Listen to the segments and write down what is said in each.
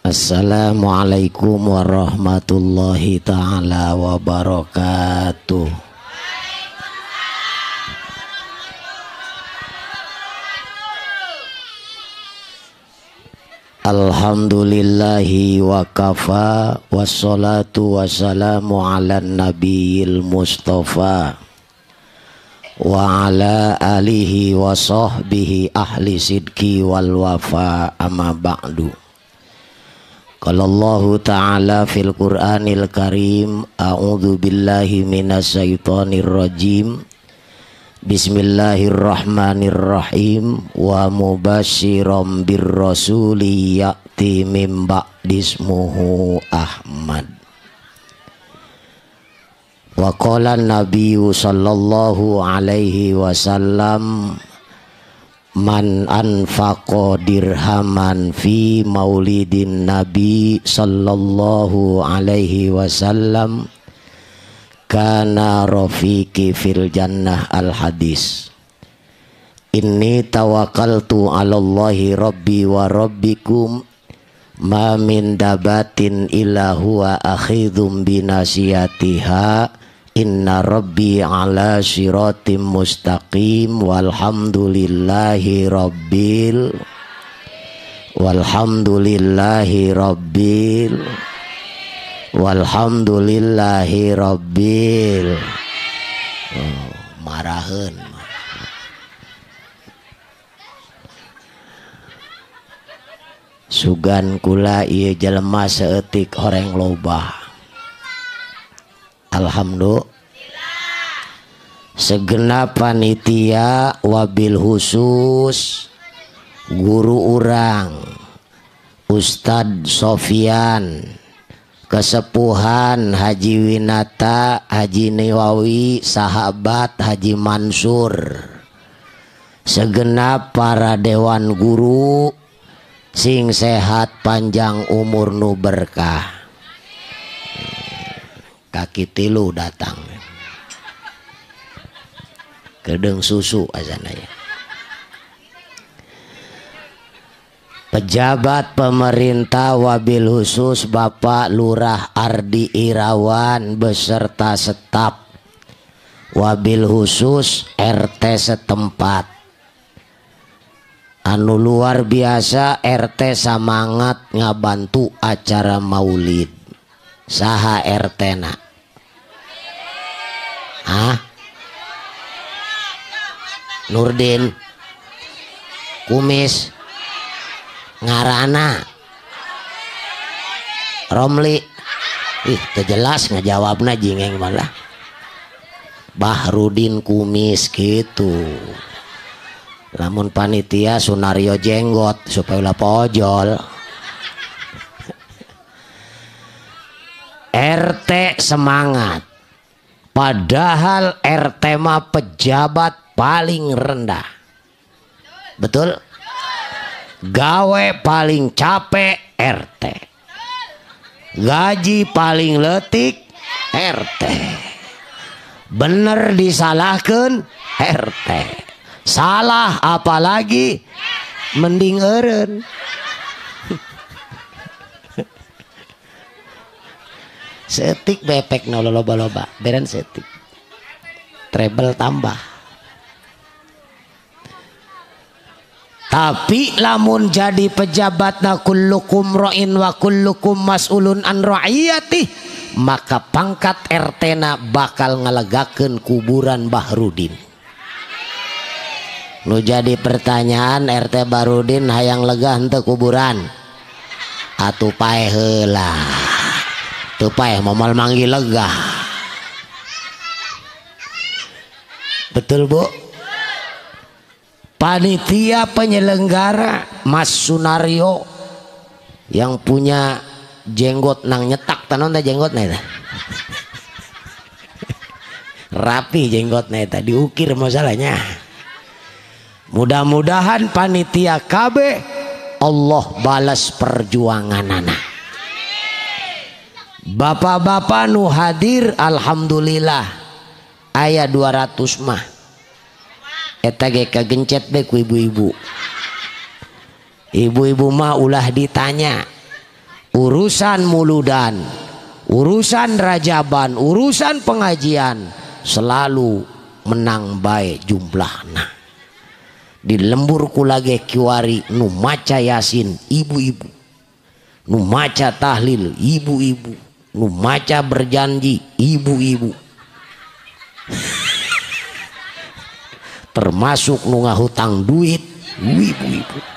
Assalamualaikum warahmatullahi ta'ala wabarakatuh. Alhamdulillahi wa kafa, wassalatu wassalamu ala nabiyil mustafa wa ala alihi wa sahbihi ahli sidki wal wafa, amma ba'du. Qala Allahu ta'ala fil Qur'anil Karim, a'udzu billahi minasyaitonir rajim. Bismillahirrahmanirrahim. Wa mubasysyiran birrasuli ya'ti mim ba'dismuhu Ahmad. Wa qala an-nabiyyu sallallahu alaihi wasallam, man anfaqa dirhaman fi maulidin nabi sallallahu alaihi wasallam kana rafiqi fil jannah. Al hadis. Inni tawakkaltu ala Allahi rabbi wa rabbikum ma min dabatin illa huwa akhidhum binasiyatiha inna rabbi ala siratim mustaqim. Walhamdulillahi rabbil walhamdulillahi rabbil walhamdulillahi rabbil. Oh, maraheun. Sugan kula ieu jelema saeutik horeng loba. Alhamdulillah. Segenap panitia wabil khusus guru urang Ustadz Sofian, kesepuhan Haji Winata, Haji Niwawi, sahabat Haji Mansur, segenap para dewan guru sing sehat panjang umur nu berkah. Kaki tilu datang kedeng susu azanaya. Pejabat pemerintah wabil khusus Bapak Lurah Ardi Irawan beserta staf, wabil khusus RT setempat anu luar biasa RT semangat ngabantu acara maulid. Saha RT na? Hah? Nurdin Kumis ngarana Romli. Ih, terjelas ngejawabna jingeng malah. Bahrudin Kumis gitu. Lamun panitia Sunario jenggot supaya ulah pojol. RT semangat. Padahal RT mah pejabat paling rendah. Betul? Gawe paling capek RT. Gaji paling letik RT. Bener disalahkan RT. Salah apalagi mending eureun. Setik bepek no loba-loba, beren setik. Treble tambah. Tapi lamun jadi pejabat na kullukum ra'in wa kullukum mas'ulun an ra'iyatih, maka pangkat RT na bakal ngalegakeun kuburan Bahrudin. Nu jadi pertanyaan, RT Bahrudin hayang lega henteu kuburan? Atuh paeh heula. Teu paeh moal manggil lega. Betul, Bu? Panitia penyelenggara Mas Sunario yang punya jenggot nang nyetak tanon teh jenggotna eta. Rapi jenggotna eta diukir masalahnya. Mudah-mudahan panitia KB Allah balas perjuanganana. Bapak-bapak nu hadir alhamdulillah aya 200 mah. Eta ge kagencet be ku ibu-ibu. Ibu-ibu mah ulah ditanya. Urusan muludan, urusan rajaban, urusan pengajian selalu menang bae jumlahna. Di lembur kula ge kiwari nu maca yasin ibu-ibu, nu maca tahlil ibu-ibu, nu maca berjanji ibu-ibu. Termasuk nu ngahutang duit ibu-ibu.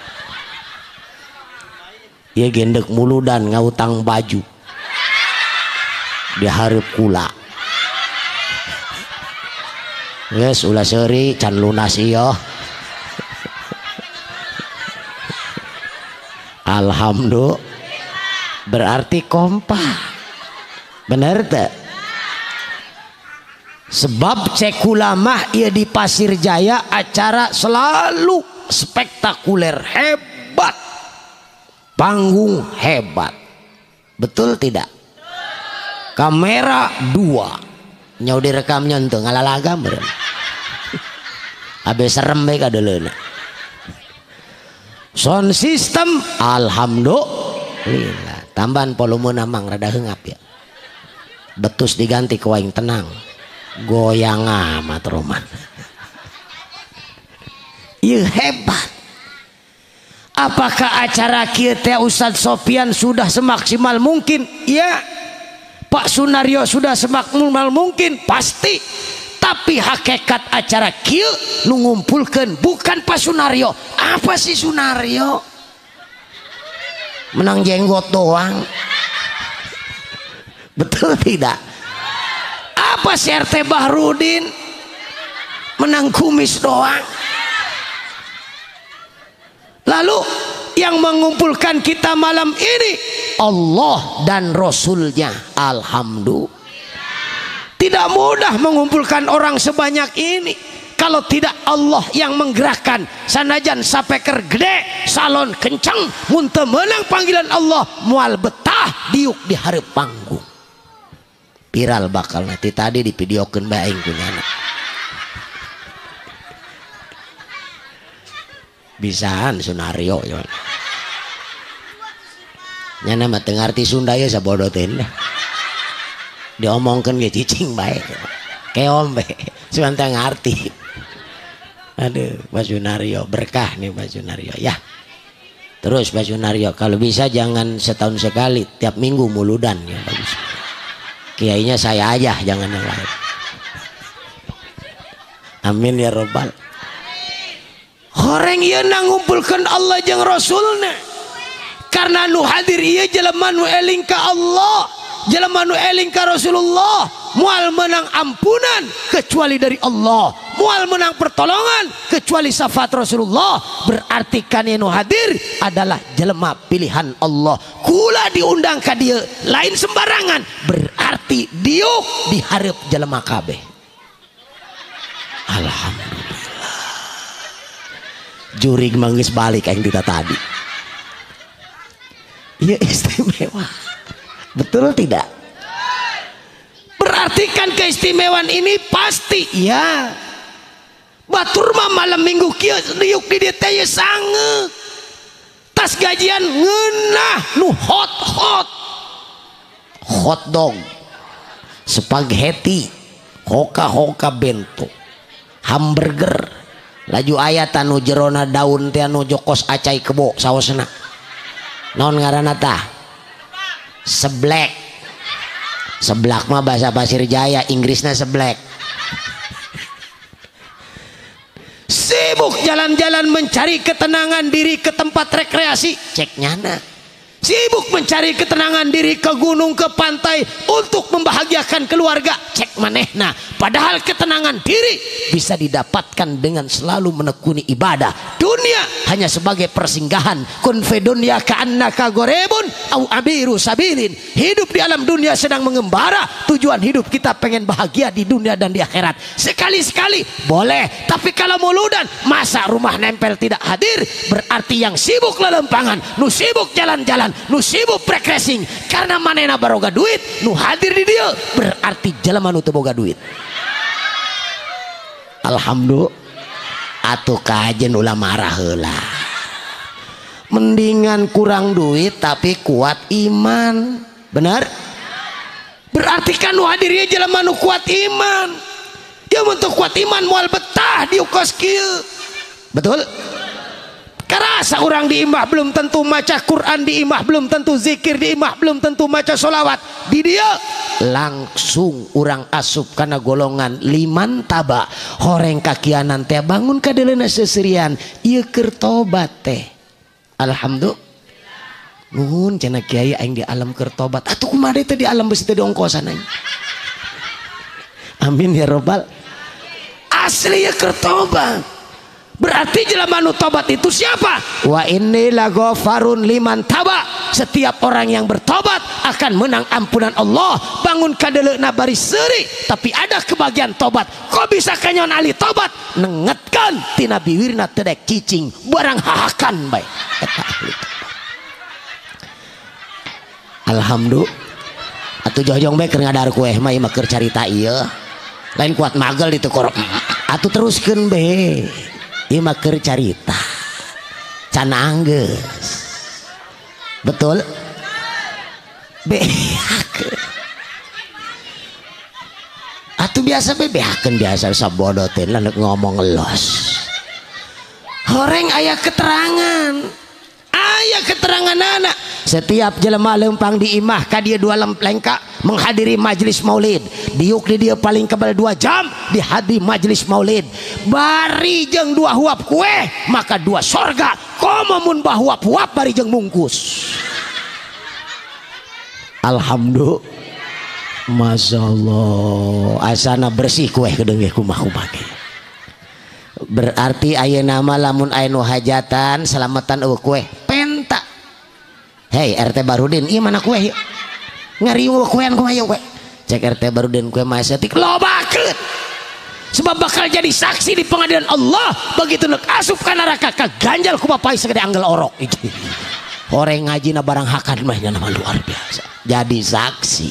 Ieu gendek muludan ngahutang baju dihareup kula. Geus ulah seuri can lunas ieu. Alhamdulillah. Berarti kompak. Bener teu? Sebab cek kula mah ieu di Pasir Jaya acara selalu spektakuler, hebat. Panggung hebat. Betul tidak? Kamera 2. Nyau direkamnya henteu ngalalaga meureun. Abe serem bae kadeuleuna. Sound system alhamdulillah. Tambahan volume mang rada heungap ya. Betus diganti ku aing tenang. Goyang amat roman. Ieu hebat. Apakah acara kieu teh Ustadz Sofian sudah semaksimal mungkin? Ya. Pak Sunario sudah semaksimal mungkin? Pasti. Tapi hakikat acara kieu nu ngumpulkeun bukan Pak Sunario. Apa sih Sunario? Menang jenggot doang. Betul tidak? Apa si RT Bahrudin? Menang kumis doang. Lalu yang mengumpulkan kita malam ini Allah dan Rasulnya. Alhamdulillah. Tidak mudah mengumpulkan orang sebanyak ini kalau tidak Allah yang menggerakkan. Sanajan sapeker gede, salon kenceng, mun teu meunang panggilan Allah moal betah diuk di hareup panggung. Viral bakal nanti tadi divideokeun bae aing ku nyana. Bisaan Sunario ya. Nyana mah teu ngarti Sunda ye sabodo teh. Diomongkeun ge cicing bae. Keom bae. Cuman teu ngarti. Aduh, Pak Sunario berkah nih Pak Sunario ya. Terus Pak Sunario kalau bisa jangan setahun sekali, tiap minggu muludan ya bagus. Kiainya saya aja, jangan yang lain. Amin ya robbal. Horeng ieu ngumpulkeun Allah jeung Rasulna. Karena nu hadir ieu jelema nu eling ka Allah, jelema nu eling ka Rasulullah, moal menang ampunan kecuali dari Allah, moal menang pertolongan kecuali syafaat Rasulullah. Berarti kan nu hadir adalah jelema pilihan Allah. Kula diundang ka dieu lain sembarangan, berarti diuk dihareup jelema kabeh. Alhamdulillah. Jurig manggis balik aing dita tadi. Iya istimewa. Betul tidak? Berarti kan keistimewaan ini pasti ya. Batur mah malam minggu kieu diuk di dieu teh sangeuk. Tas gajian ngeunah nu hot hot. Hot dog, spaghetti, hoka-hoka bento, hamburger. Laju aya tanu jerona daun teh anu jokos acai kebo saosna. Naon ngaranna tah? Seblek. Seblak mah bahasa Pasir Jaya, Inggrisna seblek. Sibuk jalan-jalan mencari ketenangan diri ke tempat rekreasi, cek nyana. Sibuk mencari ketenangan diri ke gunung, ke pantai untuk membahagiakan keluarga, cek manehna. Padahal ketenangan diri bisa didapatkan dengan selalu menekuni ibadah. Dunia hanya sebagai persinggahan. Kun fi dunya ka'annaka ghorebun au abiru sabilin. Hidup di alam dunia sedang mengembara. Tujuan hidup kita pengen bahagia di dunia dan di akhirat. Sekali-sekali boleh, tapi kalau muludan masa rumah nempel tidak hadir, berarti yang sibuk lelempangan, nu sibuk jalan-jalan, nu sibuk prekresing, karena manena baroga duit, nu hadir di dia berarti jelema nu teu boga duit. Alhamdulillah. Atuh kajen ulah marah heula. Mendingan kurang duit tapi kuat iman. Benar? Berarti kan nu hadirnya jelema nu kuat iman. Dia untuk kuat iman moal betah di kos kieu. Betul? Karasa orang di imah belum tentu maca Quran, di imah belum tentu zikir, di imah belum tentu maca sholawat. Di dia langsung orang asup karena golongan liman taba horeng kakianan teh bangun kadeleuna seserian ieu keur tobat teh. Alhamdulillah. Nuhun cenah kiai aing di alam keur tobat. Atuh kumaha deui teh di alam beusi teh diongkosan aing. Amin ya robbal. Asli ieu keur tobat. Berarti jelema nu tobat itu siapa? Wa inni laghafarun liman taba. Setiap orang yang bertobat akan menang ampunan Allah. Bangun kadeleuna bari seuri, tapi ada kebahagiaan tobat. Kok bisa kanyon ahli tobat? Nengetkeun tina biwirna teu dek cicing, barang hahakan bae. Eta ahli tobat. Alhamdulillah. Atuh jojong bae keur ngadar kueh mah ieu mah keur carita ieu. Lain kuat magel ditu korok. Atuh teruskeun bae. Ieu mah keur carita can anggeus. Betul? Behakeun. Atuh biasa be behakeun biasa sabodoteun lah ngomong los. Horeng aya keterangan. Aya keterangan anak. Setiap jelema lempang di imah ka dieu dua lengka menghadiri majelis maulid. Diuk di dia paling kebal 2 jam dihadiri majelis maulid. Bari jeung 2 huap kue maka 2 sorga. Komo mun bahuap-huap bari jeung mungkus. Alhamdulillah. Masya Allah. Asana bersih kue kedeung kumaha-kumaha. Berarti ayeuna mah lamun aya nu hajatan selamatan eueuh kue penta. Hei RT Barudin, ieu mana kue? Ngariung kuean kumaha ieu kue? Cek RT Barudin kue mah saeutik lobakeun. Sebab bakal jadi saksi di pengadilan Allah begitu nek asup ka neraka kaganjal ku bapak segede anggel orok. Horeng ngajina barang hakan mah nya nama luar biasa. Jadi saksi.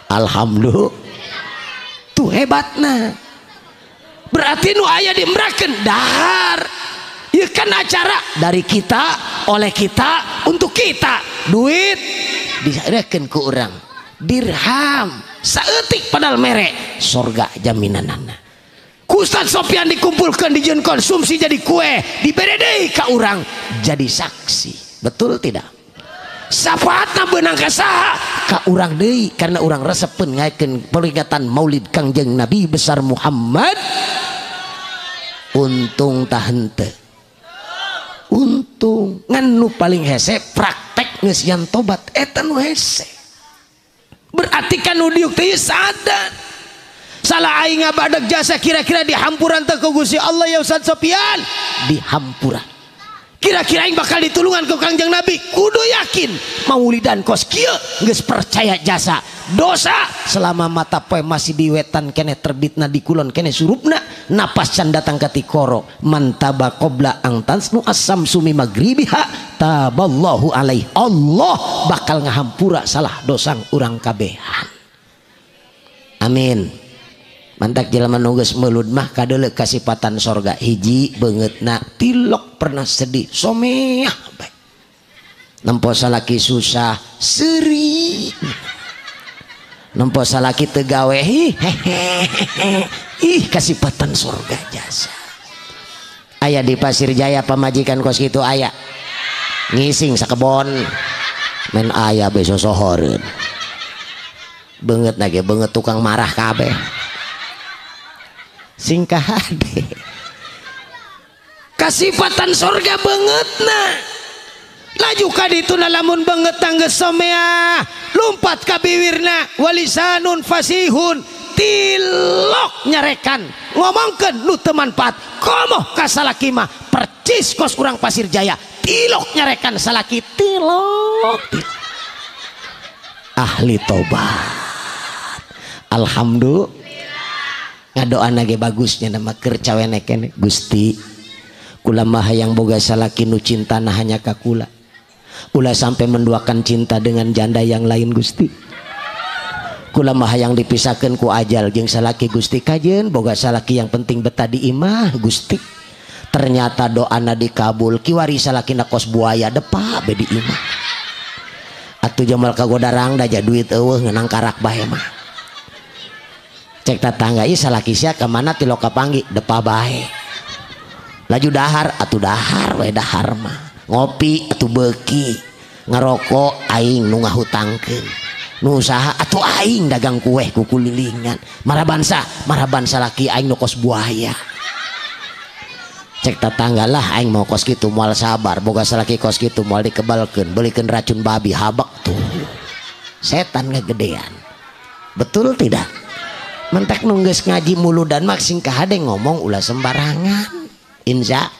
Alhamdulillah. Tuh hebatna. Berarti nu aya diembrakeun dahar. Ieu kan acara dari kita, oleh kita, untuk kita. Duit diserahkeun ku urang. Dirham saeutik padahal mere sorga jaminanana. Ku Ustaz Sopian dikumpulkan dijieun konsumsi jadi kue, dibere deui ka urang jadi saksi. Betul tidak? Syafaatna beunang ka saha? Ka urang deui karena urang resepeun ngaekeun peringatan Maulid Kangjeng Nabi besar Muhammad. Untung tah henteu. Untung ngan nu paling hese praktek geus yan tobat eta nu hese. Berarti kan nu diuk teh sadar. Salah aing ngabadak jasa kira-kira dihampuran teh ku Gusti Allah ya Ustaz Sopian. Dihampura. Kira-kira aing bakal ditulungan ku Kangjeng Nabi. Kudu yakin maulidan kos kieu geus percaya jasa. Dosa selama mata poe masih di wetan keneh terbitna di kulon keneh surupna napas can datang ka tikoro mantaba qabla ang tansnu as-samsu mi magribiha taballahu alaih. Allah bakal ngahampura salah dosang urang kabehan. Amin. Mantak jelema nu geus meulud mah kadeuleu kasipatan sorga hiji beungeutna tilok pernah sedih someah bae. Nempo salaki susah seuri. Nempo salaki teu gawe ih kasipatan sorga jasa. Aya di Pasir Jaya pamajikan kos kitu aya. Ngising sakebon men aya be sosohoreun. Beungeutna ge beungeut tukang marah kabeh. Singkah hade. Kasipatan sorga beungeutna. Laju ka dituna lamun beungeut tanggeus someah lumpat ka biwirna walisanun fasihun tilok nyarekan ngomongkeun nu teu manfaat komoh ka salaki mah percis kos urang Pasir Jaya tilok nyarekan salaki tilok, tilok. Ahli tobat. Alhamdulillah. Ngadoana ge bagusnya nama keur cawene keneh Gusti kula mah hayang boga salaki nu cintana hanya ka kula. Ulah sampai menduakan cinta dengan janda yang lain Gusti. Kula mah hayang dipisahkeun ku ajal jeung salaki Gusti kajeun boga salaki yang penting betah di imah Gusti. Ternyata doana dikabul kiwari salakina kos buaya depa be di imah. Atuh jamal kagodarang da ja duit eueuh ngeunang karak bae mah. Cek tetangga ieu salaki sia ka mana ti loka panggi depa bae. Laju dahar atuh dahar we dahar mah. Ngopi atuh beuki, ngarokok aing nu ngahutangkeun. Nu usaha atuh aing dagang kueh kukulilingan. Maraban salaki aing nu kos buaya. Cek tetangga lah aing mau kos kitu moal sabar, boga salaki kos kitu moal dikebalkeun, belikeun racun babi habek tuh. Setan ngegedean. Betul tidak? Mentek nu geus ngaji muludan mah sing kahade ngomong ulah sembarangan. Insya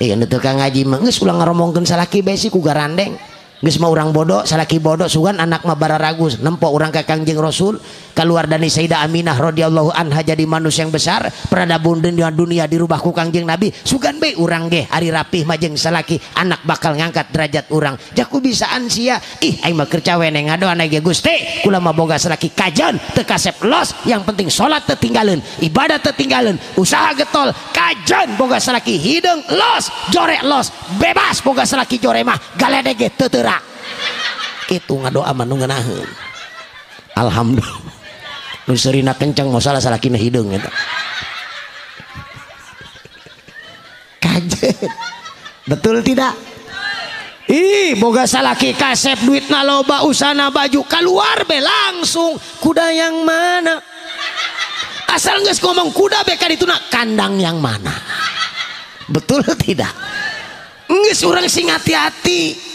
iya nu tukang ngaji mah geus ulah ngaromongkeun salaki besi ku garandeng. Geus mah urang bodoh, salaki bodoh sugan anak mah bararagus nempo urang ka Kangjeng Rasul keluar dari Sayyidah Aminah radhiyallahu anha jadi manusia yang besar peradaban dunia dirubah ku Kangjeng Nabi sugan be urang ge ari rapih mah jeung salaki anak bakal ngangkat derajat urang jaku bisaan sia ih aing mah keur cawene ngadoana ge Gusti kula mah boga salaki kajen teu kasep los yang penting salat teu tinggaleun ibadah teu tinggaleun usaha getol kajen boga salaki hideung los jore los bebas boga salaki jore mah galede ge teu teurak. Itu ngadoa mah nu ngeunaheun. Alhamdulillah. Nu seurina kenceng mau salah salakina hideung eta. Kajen. Betul tidak? Ih, boga salaki kasep duitna loba usana baju keluar be langsung kuda yang mana? Asal geus ngomong kuda be ka dituna kandang yang mana? Betul tidak? Geus urang sing hati-hati.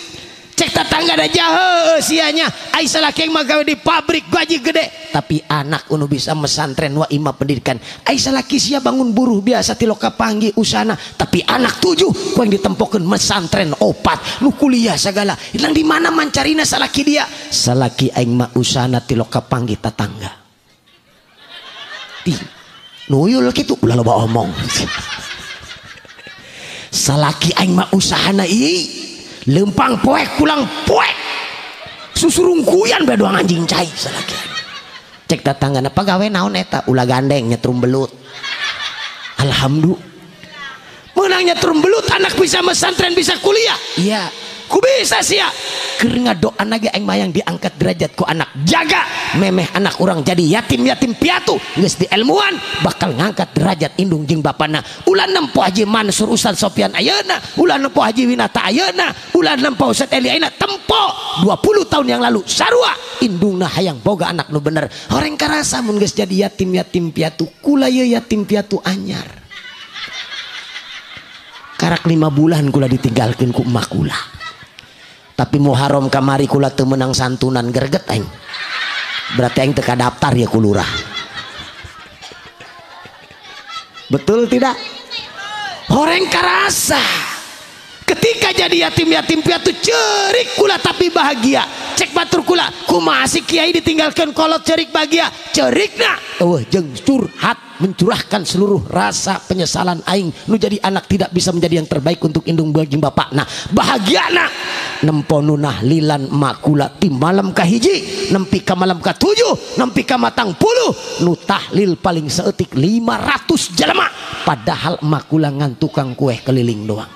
Cek tetangga da jahe sianya ai salaki mah gawe di pabrik gaji gede tapi anak unu bisa mesantren wa imah pendidikan ai salaki sia bangun buruh biasa ti loka panggi usana tapi anak 7 ku yang ditempokeun mesantren 4 nu kuliah sagala hilang di mana mancarina salaki dia salaki aing mah usana ti loka panggi tetangga di nuyul kitu ulah loba omong salaki aing mah usahana ieu lempang poek pulang poek susurungkuyan bae doang anjing cai salaki cek tetanggana pagawe naon eta ulah gandeng nyetrum belut alhamdulillah menang nyetrum belut anak bisa mesantren bisa kuliah iya ku bisa sia keur ngadoana ge aing mayang diangkat derajat ku anak jaga memeh anak urang jadi yatim-yatim piatu geus dielmuan bakal ngangkat derajat indung jeung bapana ulah nempo Haji Mansur Ustaz Sopian ayeuna ulah nempo Haji Winata ayeuna ulah nempo Ustaz Eli ayeuna tempo 20 tahun yang lalu sarua indungna hayang boga anak nu bener horeng karasa mun geus jadi yatim-yatim piatu kula ye yatim piatu anyar karak 5 bulan kula ditinggalkeun ku emak kula. Tapi Muharram kamari kula teu meunang santunan gerget aing. Berarti aing teu kadaftar ya ku lurah. Betul tidak? Horeng karasa. Ketika jadi yatim-yatim piatu cerik kula tapi bahagia. Cek batur kula, kumaha si kiai ditinggalkeun kolot cerik bahagia. Cerikna eueuh jeung curhat mencurahkan seluruh rasa penyesalan aing nu jadi anak tidak bisa menjadi yang terbaik untuk indung jeung bapakna. Bahagiana nempo nu nahlilan makula ti malam kahiji nempi ka malam ka-7 nempi ka matang puluh nu tahlil paling seetik 500 jelema padahal makula ngan tukang kue keliling doang.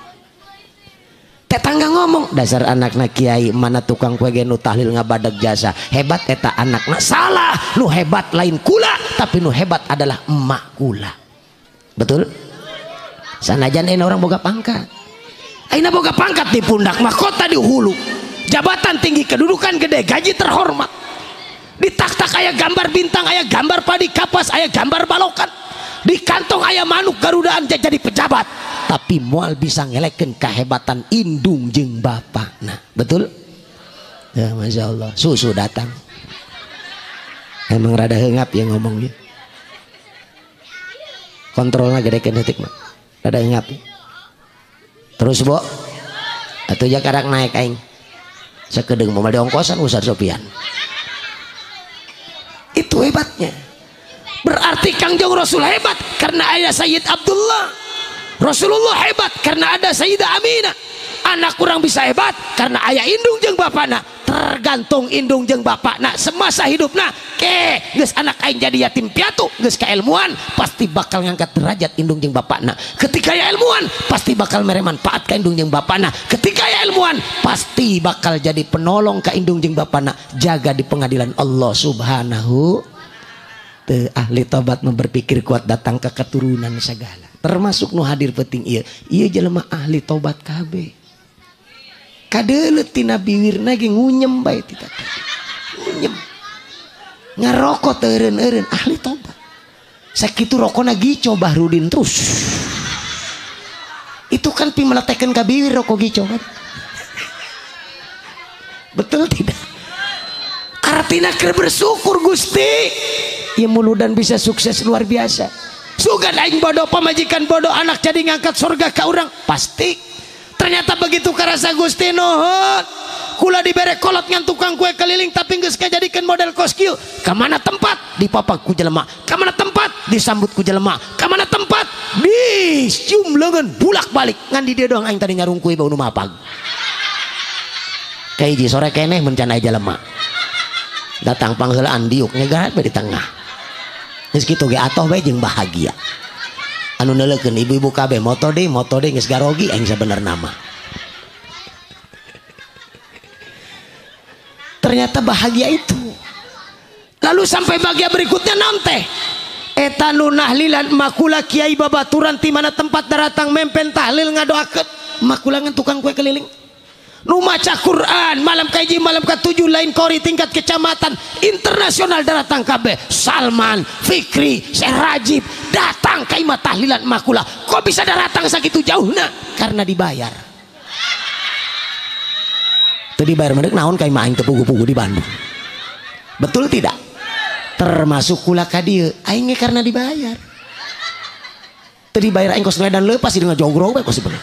Tetangga ngomong dasar anakna kiai mana tukang kue ge nu tahlil ngabadag jasa hebat eta anakna salah nu hebat lain kula tapi nu hebat adalah emak kula. Betul? Sanajan ayeuna orang boga pangkat ayeuna boga pangkat di pundak mahkota di hulu jabatan tinggi kedudukan gede gaji terhormat di tak-tak aya gambar bintang aya gambar padi kapas aya gambar balokan di kantong aya manuk garudaan jadi pejabat tapi moal bisa ngelekeun kehebatan indung jeung bapakna. Betul? Ya Masya Allah susu datang emang rada heungap ya ngomongnya kontrolnya gedekeun detik mah rada heungap terus bo atuh ja karak naik aing sakedeung moal diongkosan Ustaz Sopian. Itu hebatnya. Berarti Kangjeng Rasul hebat karena ayah Sayyid Abdullah. Rasulullah hebat karena ada Sayyidah Aminah. Anak kurang bisa hebat karena ayah indung jeung bapana. Tergantung indung jeung bapakna semasa hidupna. Ke geus anak aing jadi yatim piatu, geus kailmuan, pasti bakal ngangkat derajat indung jeung bapakna. Ketika ya ilmuan, pasti bakal mere manfaat ka indung jeung bapakna. Ketika ya ilmuan, pasti bakal jadi penolong ka indung jeung bapakna. Jaga di pengadilan Allah Subhanahu. Teu ahli tobat mah berpikir kuat datang ke keturunan segala. Termasuk nu hadir penting ieu. Ieu jelema ahli tobat kabeh. Kadeuleut tina biwirna ge ngunyem bae ti tadi. Ngunyem. Ngarokok teu eureun-eureun ahli tobat. Sakitu rokona gico Bahrudin terus. Itu kan pi meletekeun ka biwir rokok gico kan. Betul tidak? Artina keur bersyukur Gusti. Ieu muludan bisa sukses luar biasa. Sugan aing bodoh pamajikan bodoh anak jadi ngangkat surga ka urang pasti. Ternyata begitu karasa Gusti nuhun. Kula dibere kolot ngan tukang kue keliling tapi geus kajadikeun model kos kieu. Ka mana tempat dipapak ku jelema, ka mana tempat disambut ku jelema, ka mana tempat dicium leungeun bulak-balik. Ngan di dieu doang aing tadi nyarung kue bau nu mapag. Kahiji sore keneh mun can aya jelema. Datang pangheulaan diuk nyegat bae di tengah. Geus kitu ge atoh bae jeung bahagia. Anu neuleukeun ibu-ibu kabeh moto deui geus garogi aing sabenerna mah. Ternyata bahagia itu. Lalu sampai bahagia berikutnya naon teh? Eta nu nahlilan makula kiai babaturan ti mana tempat daratang mempen tahlil ngadoakeun makula ngan tukang kue keliling. Nu maca Quran malam kahiji malam katujuh lain kori tingkat kecamatan internasional daratang kabeh. Salman, Fikri, Syekh Rajib datang ka imah tahlilan makula. Kok bisa daratang sakitu jauhna? Karena dibayar. Teu dibayar mah deuk naon ka imah aing teu pugu-pugu di Bandung. Betul tidak? Termasuk kula ka dieu aing ge karena dibayar. Teu dibayar aing kos ngeledan leupas di ngajogrog bae kos bener.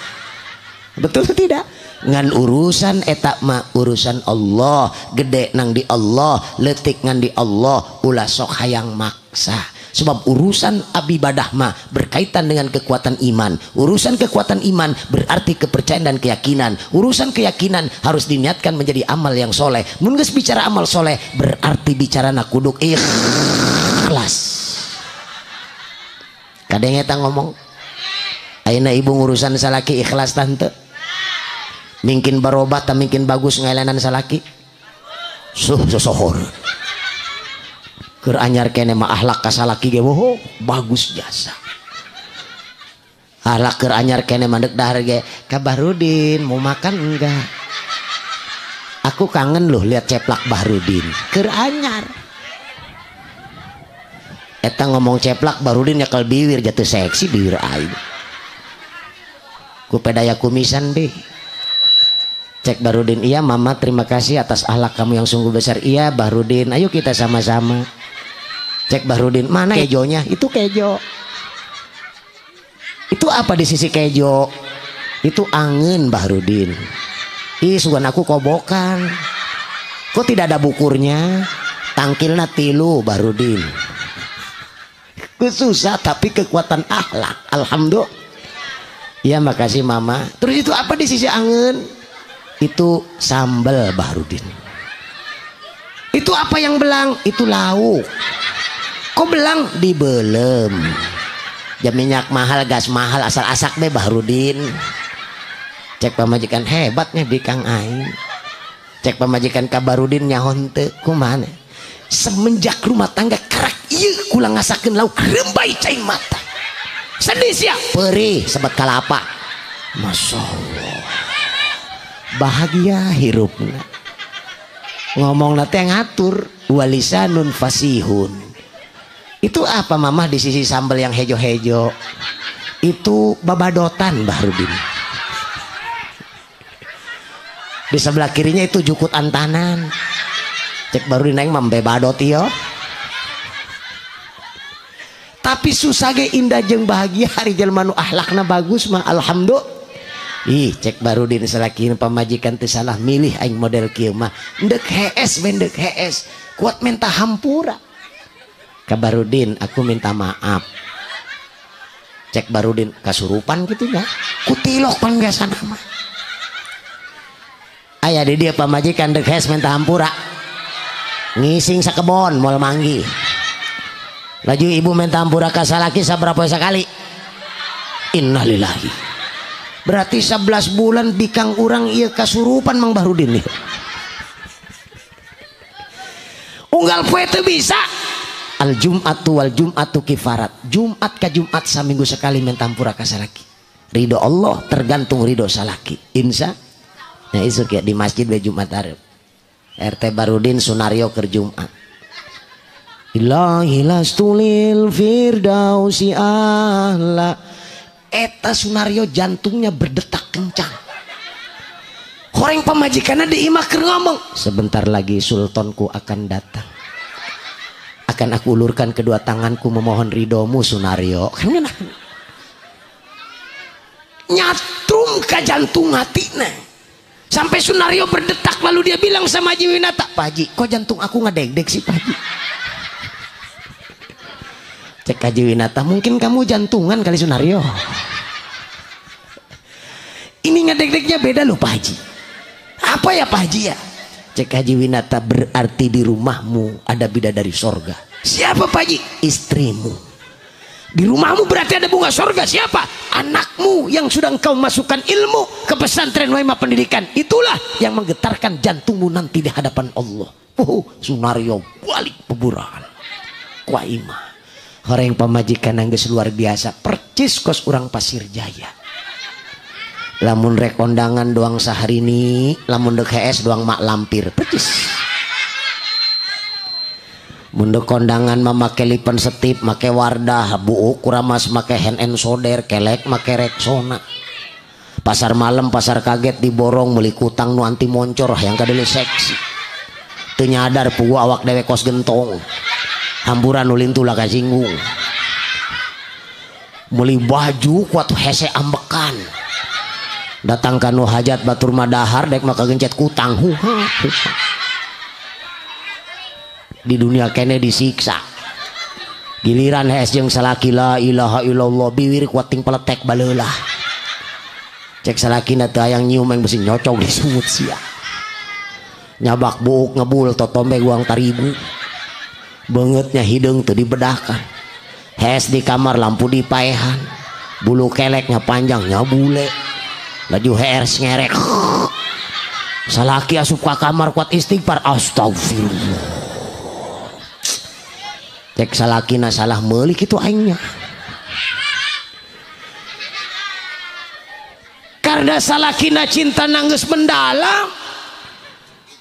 Betul tidak? Ngan urusan eta mah urusan Allah, gede nang di Allah, leutik ngan di Allah, ulah sok hayang maksa. Sebab urusan abibadah mah berkaitan dengan kekuatan iman. Urusan kekuatan iman berarti kepercayaan dan keyakinan. Urusan keyakinan harus diniatkan menjadi amal yang soleh. Mun geus bicara amal soleh berarti bicara na kuduk ikhlas. Kadang eta ngomong, ayeuna ibu ngurusan salaki ikhlas tante. Mungkin berobat, mungkin bagus ngailanan salaki. Suh sosohor. Keur anyar kene mah ahlak ka salaki ge woho bagus jasa. Ahlak keur anyar kene mah deuk dahar ge ka Bahrudin mau makan enggak? Aku kangen loh lihat ceplak Bahrudin. Keur anyar. Eta ngomong ceplak Bahrudin nyekel biwir jatuh seksi biwir aing. Ku pedaya kumisan deh. Cek Bahrudin, iya mama terima kasih atas ahlak kamu yang sungguh besar. Iya Bahrudin, ayo kita sama-sama. Cek Bahrudin, mana kejonya? Itu kejo. Itu apa di sisi kejo? Itu angin Bahrudin. Ih sugan aku kobokan. Kok tidak ada bukurnya? Tangkilna tilu Bahrudin. Susah tapi kekuatan akhlak. Alhamdulillah. Iya makasih mama. Terus itu apa di sisi angin? Itu sambal Bahrudin. Itu apa yang belang? Itu lauk. Kok belang? Dibelem. Jam minyak mahal, gas mahal, asal asak deh Bahrudin. Cek pamajikan hebatnya di Kang aing. Cek pamajikan ka Bahrudin nyahon teu kumaha. Semenjak rumah tangga kerak ieu kula ngasakeun lauk rembay cai mata. Sedih sia, perih sebat kalapa. Masya Allah. Bahagia hirupna. Ngomong nanti yang ngatur walisanun fasihun. Itu apa mamah di sisi sambal yang hejo-hejo? Itu babadotan Bahrudin. Di sebelah kirinya itu jukut antanan. Cek Bahrudin aing mah bebadot ieu. Tapi susah ge indah jeung bahagia hari jelema nu akhlakna bagus mah alhamdulillah. Ih cek Bahrudin salaki pamajikan teu salah milih aing model kieu mah. Ndek hees we ndek hees, kuat minta hampura. Ka Bahrudin aku minta maaf. Cek Bahrudin kasurupan gitu ya. Kutilok pan biasana mah. Aya di dia pamajikan dek hes minta hampura. Ngising sakebon moal manggih. Laju ibu minta hampura ka salaki sabaraha poe sakali. Innalillahi. Berarti 11 bulan bikang urang ieu kasurupan Mang Bahrudin nih. Unggal poe teu bisa. Al Jum'atu wal Jum'atu kifarat. Jumat ka Jumat saminggu sekali minta hampura ka salaki. Ridho Allah tergantung ridho salaki. Insya. Nah isuk ya di masjid be Jumat arep. RT Barudin Sunario keur Jumat. Ilahi lastulil firdausi ahla. Eta Sunario jantungnya berdetak kencang. Horeng pamajikanna di imah keur ngomong, sebentar lagi sultanku akan datang. Akan aku ulurkan kedua tanganku memohon ridhomu Sunario. Kan nyatrum ka jantung hatina. Sampai Sunario berdetak lalu dia bilang sama Haji Winata, Pak Haji, kok jantung aku ngedegdeg sih Pak Haji? Cek Haji Winata, mungkin kamu jantungan kali Sunario. Ini ngedegdegnya beda loh Pak Haji. Apa ya Pak Haji ya? Cek Haji Winata, berarti di rumahmu ada bidadari sorga. Siapa Pak Haji? Istrimu. Di rumahmu berarti ada bunga sorga. Siapa? Anakmu yang sudah engkau masukkan ilmu ke pesantren Waima Pendidikan. Itulah yang menggetarkan jantungmu nanti di hadapan Allah. Oh, Sunario balik peburahan. Waima. Horeng pamajikan geus luar biasa. Percis kos urang Pasir Jaya. Lamun rek kondangan doang saharini, lamun dek HS doang mak lampir. Percis. Mundur kondangan mah make lipen setip, make wardah, buuk kuramas make hand and shoulder, kelek make Rexona. Pasar malam, pasar kaget diborong meuli kutang nu anti moncor hayang kadeuleu seksi. Teu nyadar puguh awak dewek kos gentong. Hamburan nu lintu lah kasinggung. Meuli baju kuat hese ambekan. Datang ka nu hajat batur mah dahar dek mah kagencet kutang. Huha. Di dunia kene disiksa. Giliran hees jeung salaki la ilaha illallah biwir kuat ting peletek baleulah. Cek salakina teu hayang nyium yang besi nyocok di sumut sia. Nyabak buuk ngebul totombe guang tarigu. Beungeutnya hideung teu dibedahkan. Hees di kamar lampu dipaehan. Bulu keleknya panjang nyabule. Laju hees ngerek. Salaki asup ka kamar kuat istighfar astagfirullah. Cek salakina salah meuli kitu aingnya. Karena salakina cinta nangis mendalam.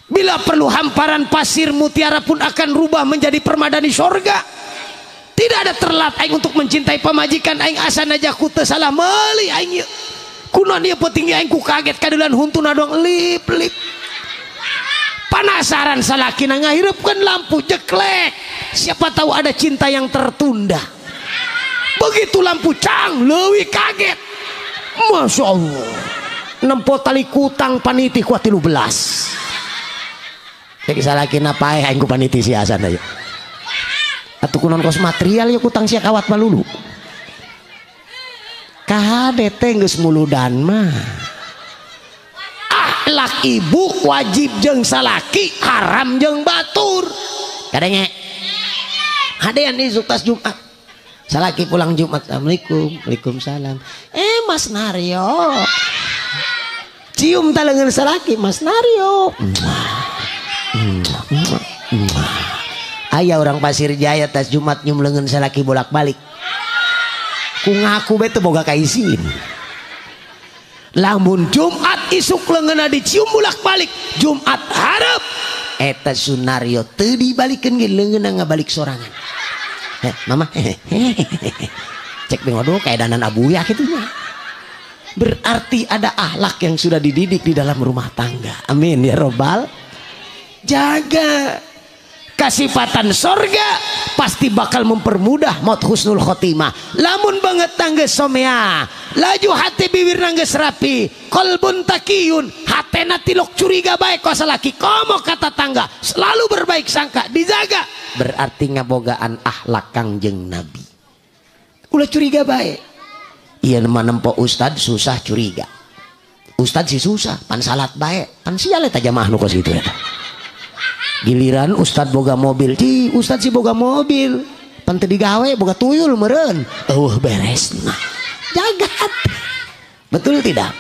Bila perlu hamparan pasir mutiara pun akan rubah menjadi permadani sorga. Tidak ada terlat aing untuk mencintai pamajikan aing asan aja ku teu salah meuli aing ieu. Kunaon ieu peuting aing ku kaget kadeulan huntuna doang lip-lip. Penasaran salakina ngahirupkeun lampu jeklek. Siapa tahu ada cinta yang tertunda. Begitu lampu cang, leuwih kaget. Masya Allah. Nempo tali kutang paniti kuat 13. Cek salakina paeh aing ku paniti si Hasan aya. Atuh kunaon kos material ya kutang sia kawat malulu. Kahade teh geus muludan mah. Akhlak ibu wajib jeung salaki, haram jeung batur. Kadenge. Hadean isuk tas Jumat. Salaki pulang Jumat, assalamualaikum, waalaikumsalam. Mas Naryo. Cium talengan salaki, Mas Naryo. Aya orang Pasir Jaya tas Jumat nyium leungeun salaki bolak-balik. Ku ngaku be teu boga kaisin. Lamun Jumat isuk leungeunna dicium bolak-balik, Jumat hareup eta Sunario teu dibalikeun ge leungeunna ngabalik sorangan. Mama cek beng waduh kaedanan abuya kitu nya. Berarti ada akhlak yang sudah dididik di dalam rumah tangga. Amin ya robbal. Jaga kasifatan sorga pasti bakal mempermudah maut husnul khotimah. Lamun banget tangga somea, laju hati bibir nangges rapi, kolbun takiyun, hatena tilok curiga baik kuasa laki, komo kata tangga selalu berbaik sangka, dijaga. Berarti ngabogaan akhlak Kangjeng Nabi. Ulah curiga baik. Iya nempo ustad susah curiga. Ustad sih susah, pan salat bae, pan sial eta jamaah nu kos kitu eta. Giliran ustad boga mobil, ci ustad sih boga mobil, pan teu digawe boga tuyul meureun. Eueuh beresna. Jagat. Betul tidak?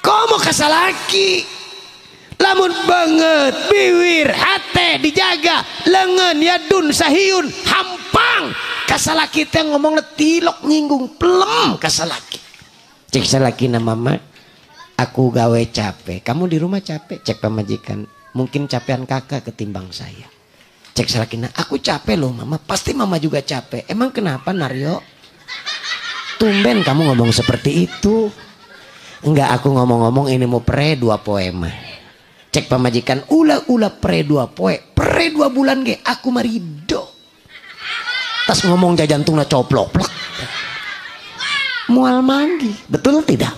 Komo ka salaki. Lamun banget biwir hate dijaga, lengan yadun sahiyun hampang. Ka salaki teh ngomongna tilok nyinggung pelem ka salaki. Cek salaki na mama, aku gawe capek, kamu di rumah capek. Cek pamajikan, mungkin capean kakak ketimbang saya. Cek salakina, aku capek loh mama, pasti mama juga capek. Emang kenapa Naryo? Tumben kamu ngomong seperti itu. Enggak, aku ngomong-ngomong ini mau pre 2 poe mah. Cek pamajikan, ula-ula pre 2 poe, pre 2 bulan ge, aku marido. Tas ngomong jantungna coplok plek. Mual manggi, betul tidak?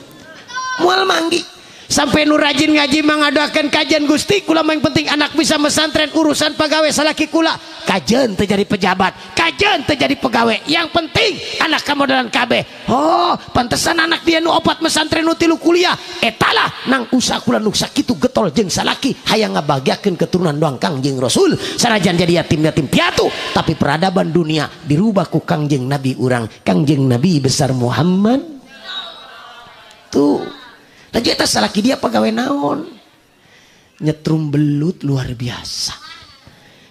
Mual manggi. Sampai nu rajin ngaji mengadakan kajian Gusti kula yang penting anak bisa mesantren urusan pegawai salaki kula. Kajian terjadi pejabat, kajian terjadi pegawai. Yang penting anak kamodalan kabeh. Oh, pantesan anak dia nu opat mesantren nu 3 kuliah. Etalah nang usaha kula nu sakitu getol jeung salaki hayang ngabahagiakeun keturunan doang Kangjeng Rasul. Sanajan jadi yatim-yatim piatu, tapi peradaban dunia dirubah ku Kangjeng Nabi urang, Kangjeng Nabi besar Muhammad. Tuh. Laju eta salaki dia pegawai naon? Nyetrum belut luar biasa.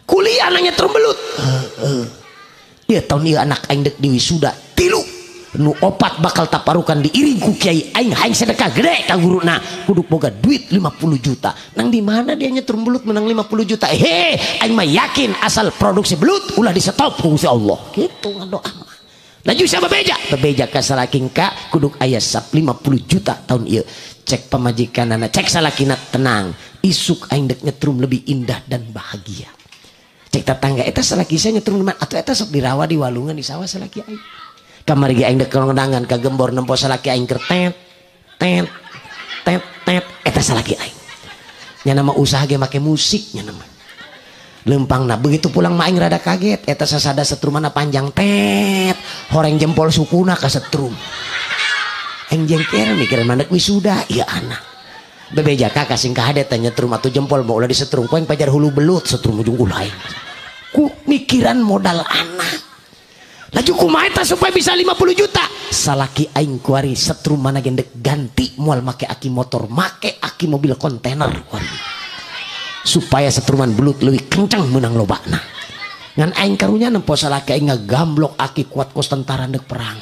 Kuliah nang nyetrum belut. Dia tahun ieu anak aing dek diwisuda 3 nu 4 bakal taparukan diiring ku kiai aing hayang sedekah gede ka guruna kudu boga duit 50 juta. Nang di mana dia nyetrum belut menang 50 juta? Hehe, aing mah yakin asal produksi belut ulah di stop ku Gusti Allah. Kitu ngadoa mah. Laju siapa bebeja? Bebeja ka salaki ka kuduk aya sap 50 juta tahun ieu. Cek pamajikanana, cek salakina tenang. Isuk aing dek nyetrum lebih indah dan bahagia. Cek tetangga eta salaki saya nyetrum di mana? Atuh eta sok dirawa di walungan di sawah salaki aing. Kamari ge aing dek kondangan ka gembor nempo salaki aing keur tet tet tet tet eta salaki aing. Nya nama usaha ge make musik nya nama. Lempang nah begitu pulang maing rada kaget eta sasada setrumana panjang tet horeng jempol sukuna ka setrum. Aing jengker mikir mandek wisuda ieu anak. Bebeja ka kasing ka hade teh nyetrum atuh jempol mau ulah disetrum ku aing pajar hulu belut setrum ujung ulah aing. Ku mikiran modal anak. Laju kumaha eta supaya bisa 50 juta? Salaki aing kuari setrum mana gendek ganti moal make aki motor make aki mobil kontainer kuari. Supaya setruman belut lebih kencang menang lobakna. Ngan aing karunya nempo salaki aing ngagamblok aki kuat kos tentara ndek perang.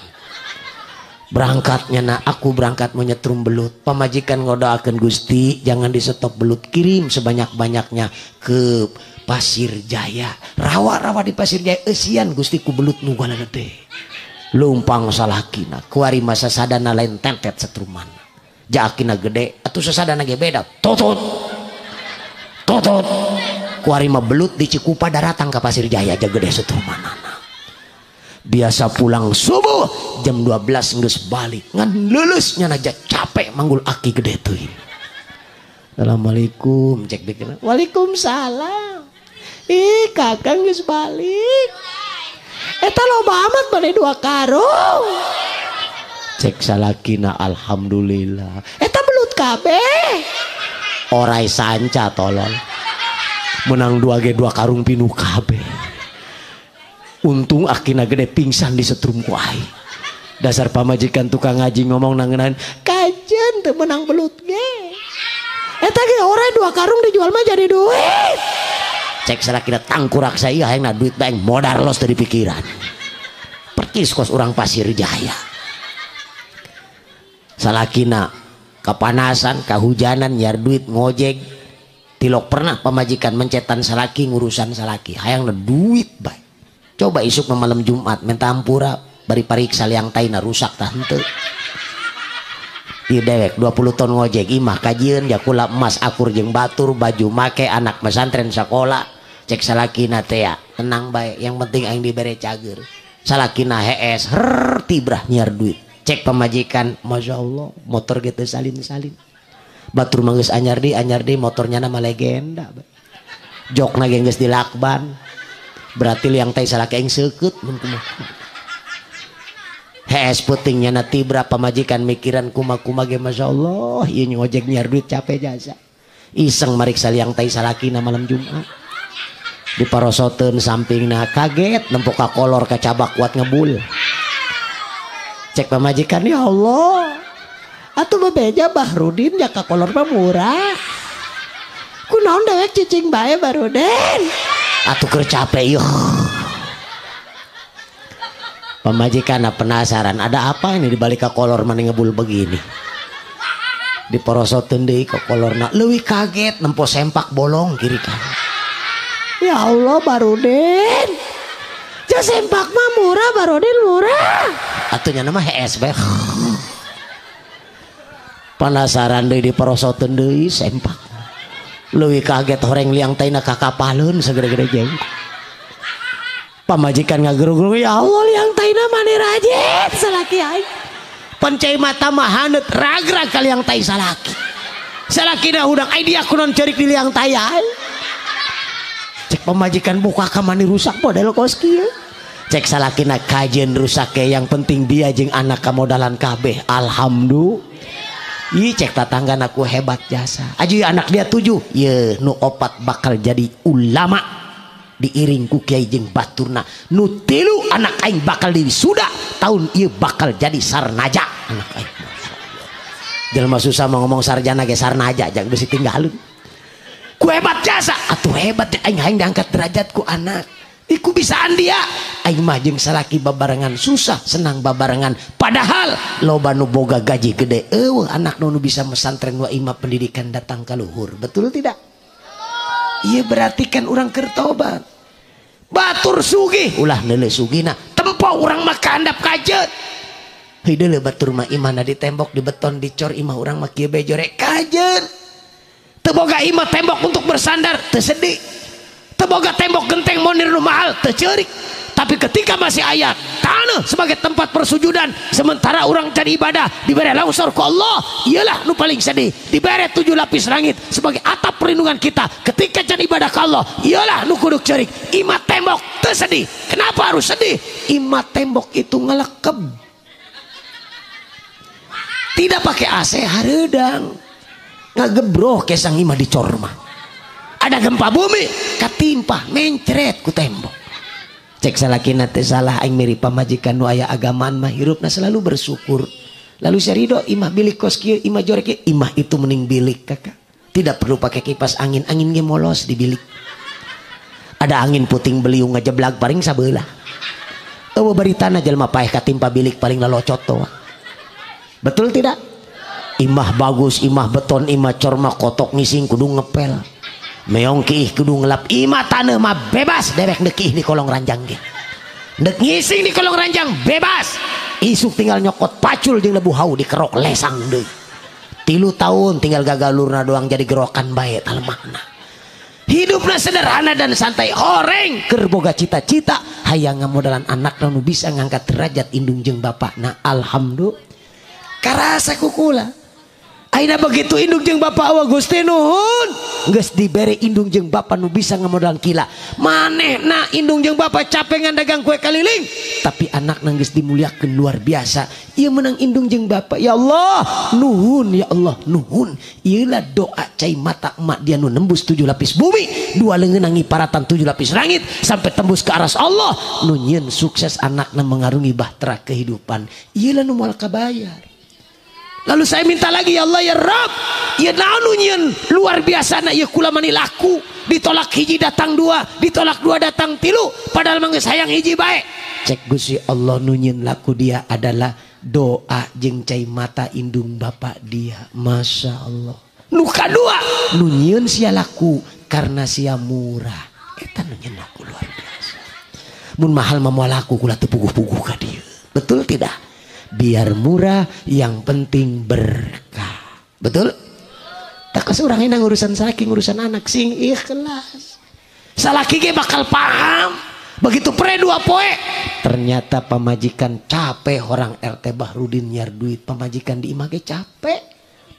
Berangkatnya nah aku berangkat mau nyetrum belut. Pamajikan ngodoakeun Gusti jangan di stop belut, kirim sebanyak-banyaknya ke Pasir Jaya. Rawa-rawa di Pasir Jaya eusian Gusti ku belut nu galadede. Lumpang salakina kuari masa sadana lain tentet setruman. Jaakina gede atuh sasadana ge beda. Totot. Totot. Kuari mah belut di Cikupa daratang ka Pasir Jaya aja gede setrumanana. Biasa pulang subuh jam 12 geus balik. Ngan leuleus nya aja capek manggul aki gede teuing. Assalamualaikum cek dikena. Waalaikumsalam. Ih kakang geus balik. Eta loba amat bade 2 karung. Cek salakina alhamdulillah. Eta belut kabeh. Orai sanca tolol. Menang 2 ge 2 karung pinuh kabeh. Untung akina gede pingsan di setrum ku aing. Dasar pamajikan tukang ngaji ngomong nangenan, kajen teu menang belut ge. Eta ge orai 2 karung dijual mah jadi duit. Cek salakina tangkurak saya hayang na duit bae modar los dari pikiran. Percis kos urang Pasir Jaya. Salakina kepanasan, kehujanan, nyar duit ngojek. Tilok pernah pamajikan mencetan salaki ngurusan salaki. Hayang na duit bae. Coba isuk malam Jumat minta ampura bari pariksa liang taina rusak tah henteu. Ieu dewek 20 ton ngojek imah kajieun jakula emas akur jeung batur baju make anak pesantren sakola. Cek salakina teh ya, tenang bae yang penting aing dibere cager. Salakina hees her tibrah nyiar duit. Cek pamajikan Masya Allah motor gitu salin-salin. Batur mah geus anyar di motornya nama legenda. Jokna ge geus dilakban. Berarti liang tai salaki aing seukeut mun kumaha. Hees putingnya nanti berapa majikan mikiran kuma-kuma ge Masya Allah ieu ngojek nyiar duit capek jasa. Iseng mariksa liang tai salakina malam Jumat. Diparosoteun sampingna kaget nempok ka kolor kacabak kuat ngebul. Cek pamajikan ya Allah. Atuh bebeja Bahrudin jaka kolor mah murah. Kunaon dewek cicing bae Bahrudin. Atuh keur capek ieu. Pamajikan penasaran ada apa ini di balik ka kolor mani ngebul begini. Diporosoteun deui ka kolorna leuwih kaget nempo sempak bolong kiri kanan. Ya Allah Bahrudin. Ja sempak mah murah Bahrudin murah. Atuh nya mah hees bae. Penasaran deui diporosoteun deui sempak. Leuwih kaget horeng liang taina ka kapaleun sagede-gede jengkol. Pamajikan ngagerung-gerung ya Allah liang taina mani rajin salaki aing. Pencai mata mah haneut ragrag ka liang tai salaki. Salakina hudang ai dia kunaon ceurik di liang tai aing. Cek pamajikan buka ka mani rusak model kos kieu. Cek salakina kajeun rusak ke yang penting dia jeung anak kamodalan kabeh. Alhamdulillah. Ih cek tatangga aku hebat jasa. Aji anak dia 7. Ye nu 4 bakal jadi ulama. Diiring ku kiai jeung baturna. Nu 3 anak aing bakal diwisuda tahun ieu bakal jadi sarnaja anak aing. Jelema susah mau ngomong sarjana ge sarnaja jangan geus ditinggalun. Ku hebat jasa atuh hebat aing aing diangkat derajat ku anak. Iku bisaan dia. Aing mah jeung salaki babarengan susah senang babarengan. Padahal loba nu boga gaji gede eueuh anak nu bisa mesantren wa imah pendidikan datang ka luhur. Betul tidak? Iya berarti kan urang keur tobat. Batur sugih ulah neuleuh sugihna tempo urang mah ka handap kajeun. Heuh deuleuh batur mah imahna di tembok di beton dicor imah urang mah kieu bae jorek kajeun. Teu boga imah tembok untuk bersandar teu sedih. Teu boga tembok genteng monir nu mahal teu ceurik. Tapi ketika masih ayat tanah sebagai tempat persujudan sementara orang cari ibadah diberi longsor ku Allah, iyalah nu paling sedih. Diberi 7 lapis langit sebagai atap perlindungan kita ketika cari ibadah ke Allah, iyalah nu kudu ceurik. Imah tembok teu sedih. Kenapa harus sedih? Imah tembok itu ngelekeb. Tidak pakai AC hareudang. Ngagebroh kesang imah dicor mah. Ada gempa bumi katimpa mencret ku tembok. Cek salakina teh salah aing mirip pamajikan nu aya agamaan mah hirupna selalu bersyukur. Lalu serido imah bilik kos kieu imah jorek kieu, imah itu mending bilik kakak. Tidak perlu pakai kipas angin, angin ge molos di bilik. Ada angin puting beliung ngajeblag paling sabelah. Eueuh baritana jelema paeh katimpa bilik paling lalocot toa. Betul tidak? Imah bagus, imah beton, imah cor mah kotok ngising kudu ngepel. Meong kiih kudu ngelap imah taneuh mah bebas dewek neuk kiih di kolong ranjang ge. Neuk ngising di kolong ranjang bebas. Isuk tinggal nyokot pacul jeung lebu hau dikerok lesang deui. 3 tahun tinggal gagalurna doang jadi gerokan bae talemahna. Hidupna sederhana dan santai horeng keur boga cita-cita hayang ngamodalan anakna nu bisa ngangkat derajat indung jeung bapakna. Alhamdulillah. Karasa kukula. Aina begitu indung jeung bapak wa Gusti nuhun geus dibere indung jeung bapak nu bisa ngamodalan kila. Manehna indung jeung bapak capek ngan dagang kue kaliling tapi anakna geus dimuliakeun luar biasa. Ieu menang indung jeung bapak. Ya Allah nuhun, ya Allah nuhun. Ieulah doa cai mata emak dia nu nembus 7 lapis bumi, 2 leungeun ngiparatan 7 lapis langit sampai tembus ke aras Allah. Nu nyieun sukses anakna mengarungi bahtera kehidupan. Ieulah nu moal kabayar. Lalu saya minta lagi ya Allah ya Rabb, ya naon nyieun luar biasa na ieu kula mani laku, ditolak hiji datang 2, ditolak 2 datang 3, padahal mah geus hayang hiji bae. Cek Gusti Allah nu nyieun laku dia adalah doa jeung cai mata indung bapak dia. Masya Allah. Nu kadua nu nyieun sia laku karena sia murah. Eta nu nyieun laku luar biasa. Mun mahal mah moal laku kula teu puguh-puguh ka dieu. Betul tidak? Biar murah yang penting berkah. Betul? Tak urang enak urusan salaki urusan anak sing ikhlas. Salaki ge bakal paham. Begitu pre 2 poe ternyata pamajikan capek orang RT Bahrudin nyar duit pamajikan di imah ge capek.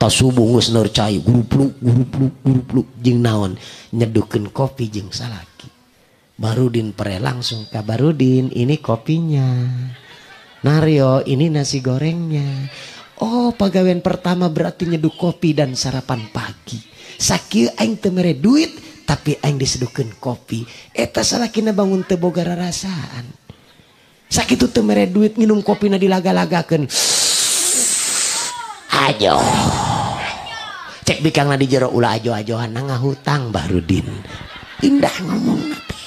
Tas subuh geus leur cai gurupluk gurupluk gurupluk jeung naon nyedukeun kopi jeung salaki. Bahrudin pre langsung ka Bahrudin ini kopinya. Naryo ini nasi gorengnya. Oh pagawean pertama berarti nyeduh kopi dan sarapan pagi. Sakieu aing teu mere duit tapi aing diseduhkeun kopi. Eta salakina bangun teu boga rarasaan. Sakitu teu mere duit nginum kopina dilaga-lagakeun. Ajo. Cek bikangna di jero ulah ajo-ajoan ngahutang Bahrudin. Indah ngomongna teh.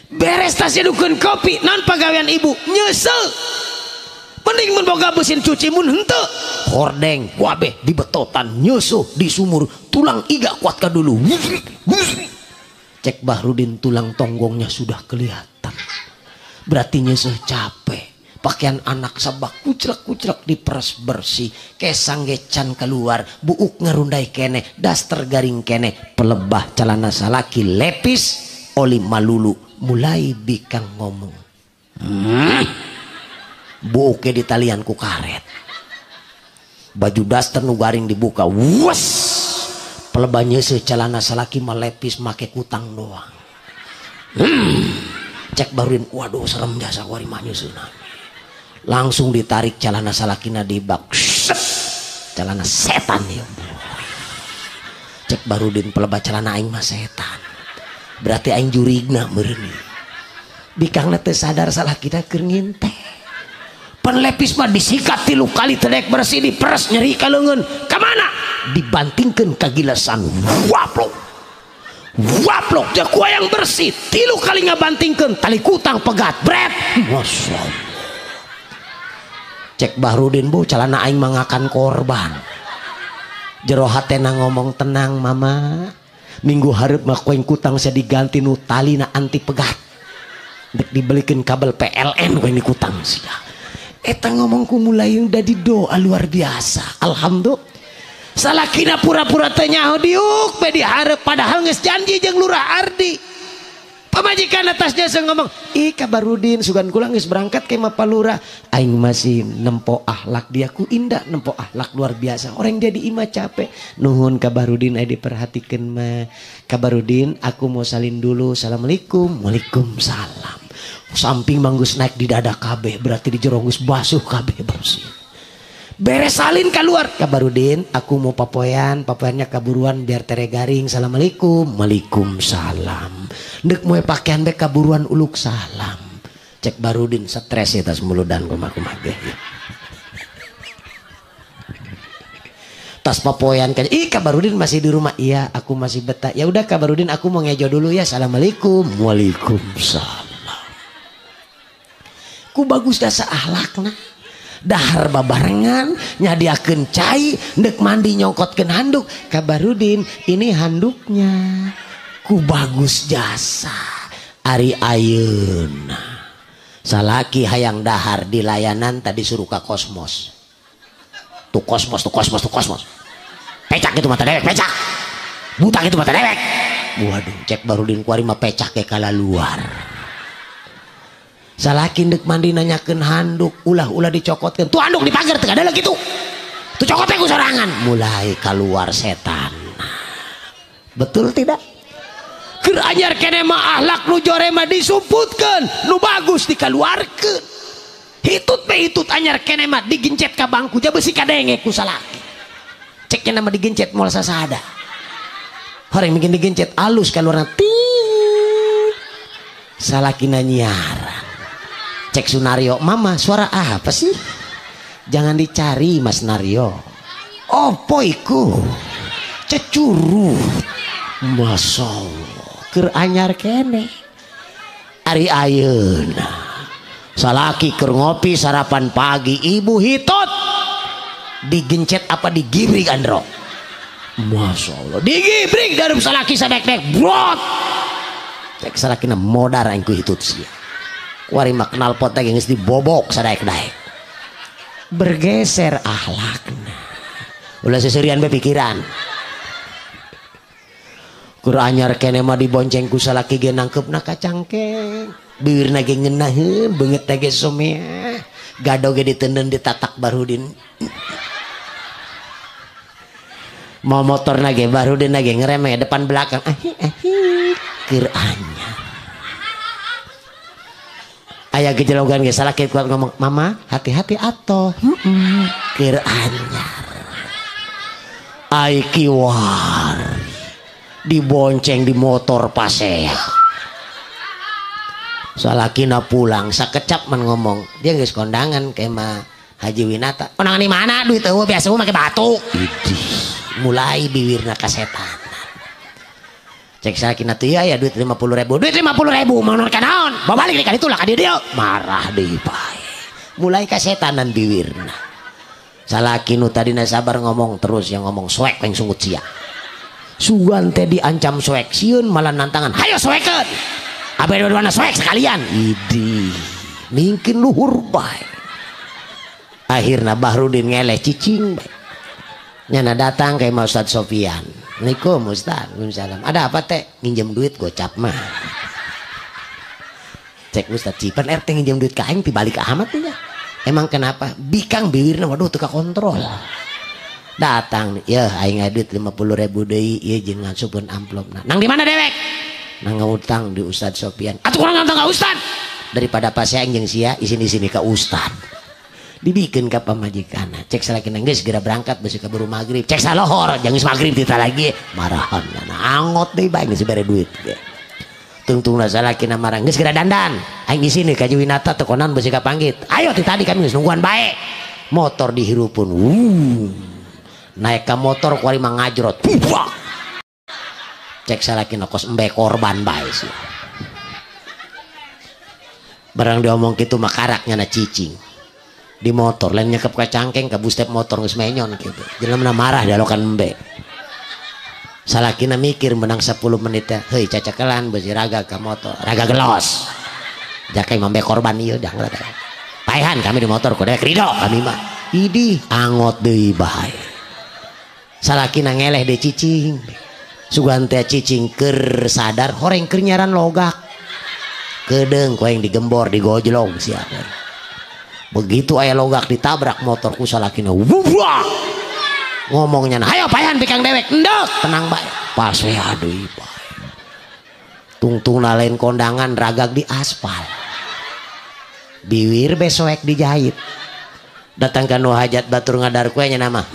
Beres tas nyeduhkeun kopi, naon pagawean ibu? Nyeuseuh. Mending mun boga mesin cuci mun henteu. Hordeng wabeh dibetotan nyusuh di sumur tulang iga kuat ka dulu. Cek Bahrudin tulang tonggongnya sudah kelihatan. Berarti nyusuh capek. Pakaian anak sabak kuclek-kuclek diperes bersih. Kesang gecan keluar, buuk ngarundai kene, daster garing kene, pelebah celana salaki lepis oli malulu. Mulai bikang ngomong. Buke di talian ku karet. Baju daster nu garing dibuka. Wes. Pelebah nyeuseut celana salaki melepis make kutang doang. Cek Bahrudin, waduh serem jasa wari mah nyeuseuna. Langsung ditarik celana salakina di bak. Celana setan ya. Cek Bahrudin pelebah celana aing mah setan. Berarti aing jurigna meureun. Bikangna teu sadar salakina keur nginteh. Penlepis mah disikat 3 kali tedek bersih diperes nyeri ka leungeun. Ka mana? Dibantingkeun ka gilesan. Waplok. Waplok teh ku yang bersih 3 kali ngabantingkeun tali kutang pegat bret. Masyaallah. Cek Bahrudin bu celana aing mangakan korban. Jero hatena ngomong tenang mama. Minggu hareup mah koeng kutang sia diganti nu talina anti pegat. Dek dibelikeun kabel PLN koeng dikutang sia. Eta ngomongku mulai udah di doa luar biasa. Alhamdulillah. Salakina pura-pura teu nyaho diuk be dihareup padahal geus janji jeung Lurah Ardi. Pamajikan atas jasa ngomong, "Ih Kabarudin sugan kula geus berangkat ke mah Pak Lurah." Aing masih nempo akhlak dia ku indah nempo akhlak luar biasa. Orang dia di imah capek. Nuhun Kabarudin aya diperhatikeun mah. Kabarudin aku mau salin dulu. Assalamualaikum. Waalaikumsalam. Samping manggus naik di dada kabeh berarti di jero geus basuh kabeh bersih. Beres salin keluar. Kabarudin aku mau papoyan, papoyannya kaburuan biar tere garing. Assalamualaikum. Waalaikumsalam. Ndek moe pakaian be kaburuan uluk salam. Cek Barudin stres ya tas muludan kumaha-kumaha ge. Tas papoyan kan, ih Kabarudin masih di rumah. Iya, aku masih betah. Ya udah Kabarudin aku mau ngejo dulu ya. Assalamualaikum. Waalaikumsalam. Ku bagus dasa akhlakna. Dahar babarengan nyadiakeun cai ndek mandi nyongkotkeun handuk. Kabarudin ini handuknya. Ku bagus jasa. Ari ayeuna salaki hayang dahar di layanan tadi suruh ka kosmos. Tuh kosmos, tuh kosmos, tuh kosmos. Pecak itu mata dewek, pecak. Butak itu mata dewek. Waduh, cek Barudin kuari mah pecak ke kala luar. Salaki ndek mandi nanyakeun handuk, ulah-ulah dicokotkeun. Tuh handuk di pagar teu ada lagi tuh. Tuh cokotnya ku sorangan. Mulai keluar setan. Betul tidak? Keur anyar kene mah akhlak nu jore mah disumputkeun, nu bagus dikaluarkeun. Hitut be hitut anyar kene mah digencet ka bangku ja beusi kadenge ku salaki. Ceknya nama digencet moal sasada. Horeng bikin digencet alus kaluarna ting. Salakina nyiaran. Cek Sunario, mama suara apa sih? Jangan dicari Mas Naryo. Opo iku? Cecuru. Masya Allah. Keur anyar kene. Ari ayeuna. Salaki keur ngopi sarapan pagi, ibu hitut. Digencet apa digibrik andro? Masya Allah. Digibrik darum salaki sadek-dek brot. Cek salakina modar aing ku hitut sia. Kuari mah kenal pot teh geus dibobok sadaek-daek. Bergeser akhlakna. Ulah seserian be pikiran. Kur anyar kene mah dibonceng ku salaki ge nangkepna ka cangkeng. Beureurna ge ngeunaheun, beungeut teh ge somea. Gado ge diteundeun ditatak Barudin. Mau motorna ge Barudin ge ngereme depan belakang. Ahi ahi keur anyar. Aya gejelogan ge salaki kuat ngomong, "Mama, hati-hati atuh." Heeh. Keur anyar. Ai kiwar dibonceng di motor pasea. Salakina pulang sakecap man ngomong, dia geus kondangan ke ma Haji Winata. Kondangan di mana? Duit eueuh biasa make batu. Idih, mulai biwirna kasetanan. Cek salakina tuh ya duit 50.000. Duit 50.000 mau ka naon? Bawa balik ka ditu lah ka dieu. Marah deui bae. Mulai kasetanan biwirna. Salaki nu tadina sabar ngomong terus yang ngomong soek yang sungut sia. Sugan teh diancam soek sieun malah nantangan. Hayo soekeun. Abe dua-duana soek sekalian. Idih, mungkin luhur bae. Akhirna Bahrudin ngeleh cicing bae. Nyana datang ke Ustaz Sofian. Assalamualaikum Ustaz. Waalaikumsalam. Ada apa teh? Nginjem duit gocap mah. Cek Ustaz Cipan RT nginjem duit ka aing tibalik amat nya. Emang kenapa? Bikang biwirna waduh teu kakontrol. Datang, ya aing aya duit 50.000 deui ieu jeung ngasupkeun amplopna. Nang di mana dewek? Nang ngutang di Ustaz Sofian. Atuh kurang ngutang ka Ustaz. Daripada pas aing jeung sia isin-isin ka Ustaz. Dibikeun ka pamajikanna. Cek salakina geus segera berangkat besi kaburu maghrib. Cek salohor jangan maghrib tita lagi. Marahan nah, angot deui bae geus bere duit. Tungtungna salakina marah geus segera dandan. Aing isin ka Haji Winata teu konan besi kapanggit. Ayo ti tadi kami geus nungguan bae. Motor dihirupun. Naik ka motor kuari mah ngajrot. Buak. Cek salakina kos embe korban bae sih. Barang diomong kitu mah karaknya na cicing. Di motor lain nyekep ka cangkeng ka bustep motor geus menyon kitu. Jelema marah dialokan embe. Salakina mikir menang 10 menit teh, heuy cacakelan beusi raga ka motor, raga gelos. Jakai mambe korban ieu dah. Paehan kami di motor ku dewek ridho kami mah. Idih angot deui bae. Salakina ngeleh deui cicing. Sugan teh cicing keur sadar horeng keur nyaran logak. Kedeung ku aing digembor digojlong sia. Begitu aya logak ditabrak motor ku salakina. Wuh. Ngomongnya, "Hayo paehan bikang dewek." Endek, tenang bae. Pasea deui bae. Tungtungna lain kondangan ragag di aspal. Biwir besoek dijahit. Datang ka nu hajat batur ngadar kue nya nama.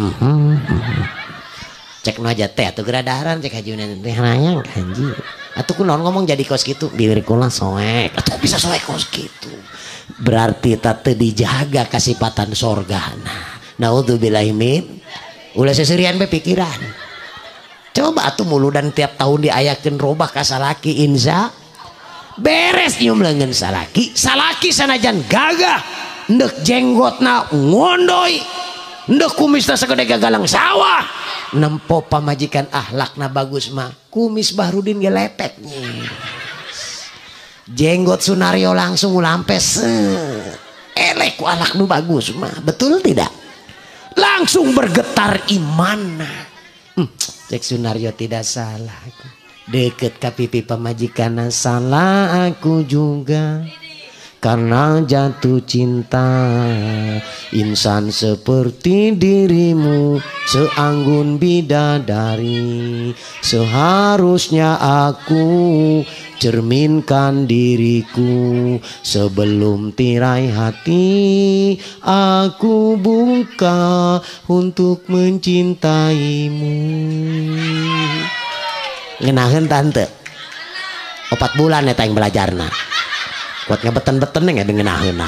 Cek nu hajat teh atuh geradaran cek haji teh hayang haji. Atuh kunaon ngomong jadi kos kitu biwir kula soek. Atuh bisa soek kos kitu. Berarti teu dijaga kasipatan sorgana. Naudzubillahi min ulah seserian be pikiran. Coba atuh muludan tiap tahun diayakeun robah ka salaki insa beres nyium leungeun salaki, salaki sanajan gagah ndek jenggotna ngondoi, ndek kumisna sagede gagalang sawah, nempo pamajikan ahlakna bagus mah kumis Bahrudin ge lepet. Jenggot Sunario langsung lampes. Elek ku ahlak nu bagus mah, betul tidak? Langsung bergetar imanna. Cek Sunario tidak salah aku. Deket ka pipi pamajikanna salah aku juga. Karena jatuh cinta insan seperti dirimu seanggun bidadari. Seharusnya aku cerminkan diriku sebelum tirai hati aku buka untuk mencintaimu. Ngenaheun tante 4 bulan eta yang belajarna. Kuat ngebeten-beten nggak ngenaheun.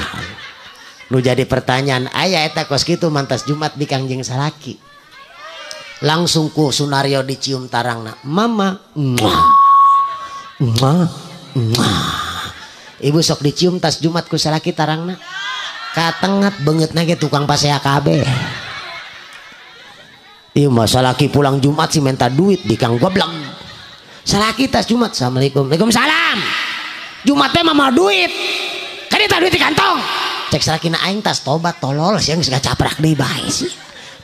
Nu jadi pertanyaan aya eta kos kitu mantas Jumat bikang jeung salaki. Langsung ku Sunario dicium tarangna. Mama, muah. Muah, muah. Ibu sok dicium tas Jumat ku salaki tarangna. Katengat beungeutna ge tukang pasea kabeh. Ieu mah salaki pulang Jumat sih minta duit bikang goblok. Salaki tas Jumat, assalamualaikum. Waalaikumsalam. Jumat teh mah duit. Kan eta duit di kantong. Cek salakina aing tas tobat tolol siang geus gacaprak deui bae sih.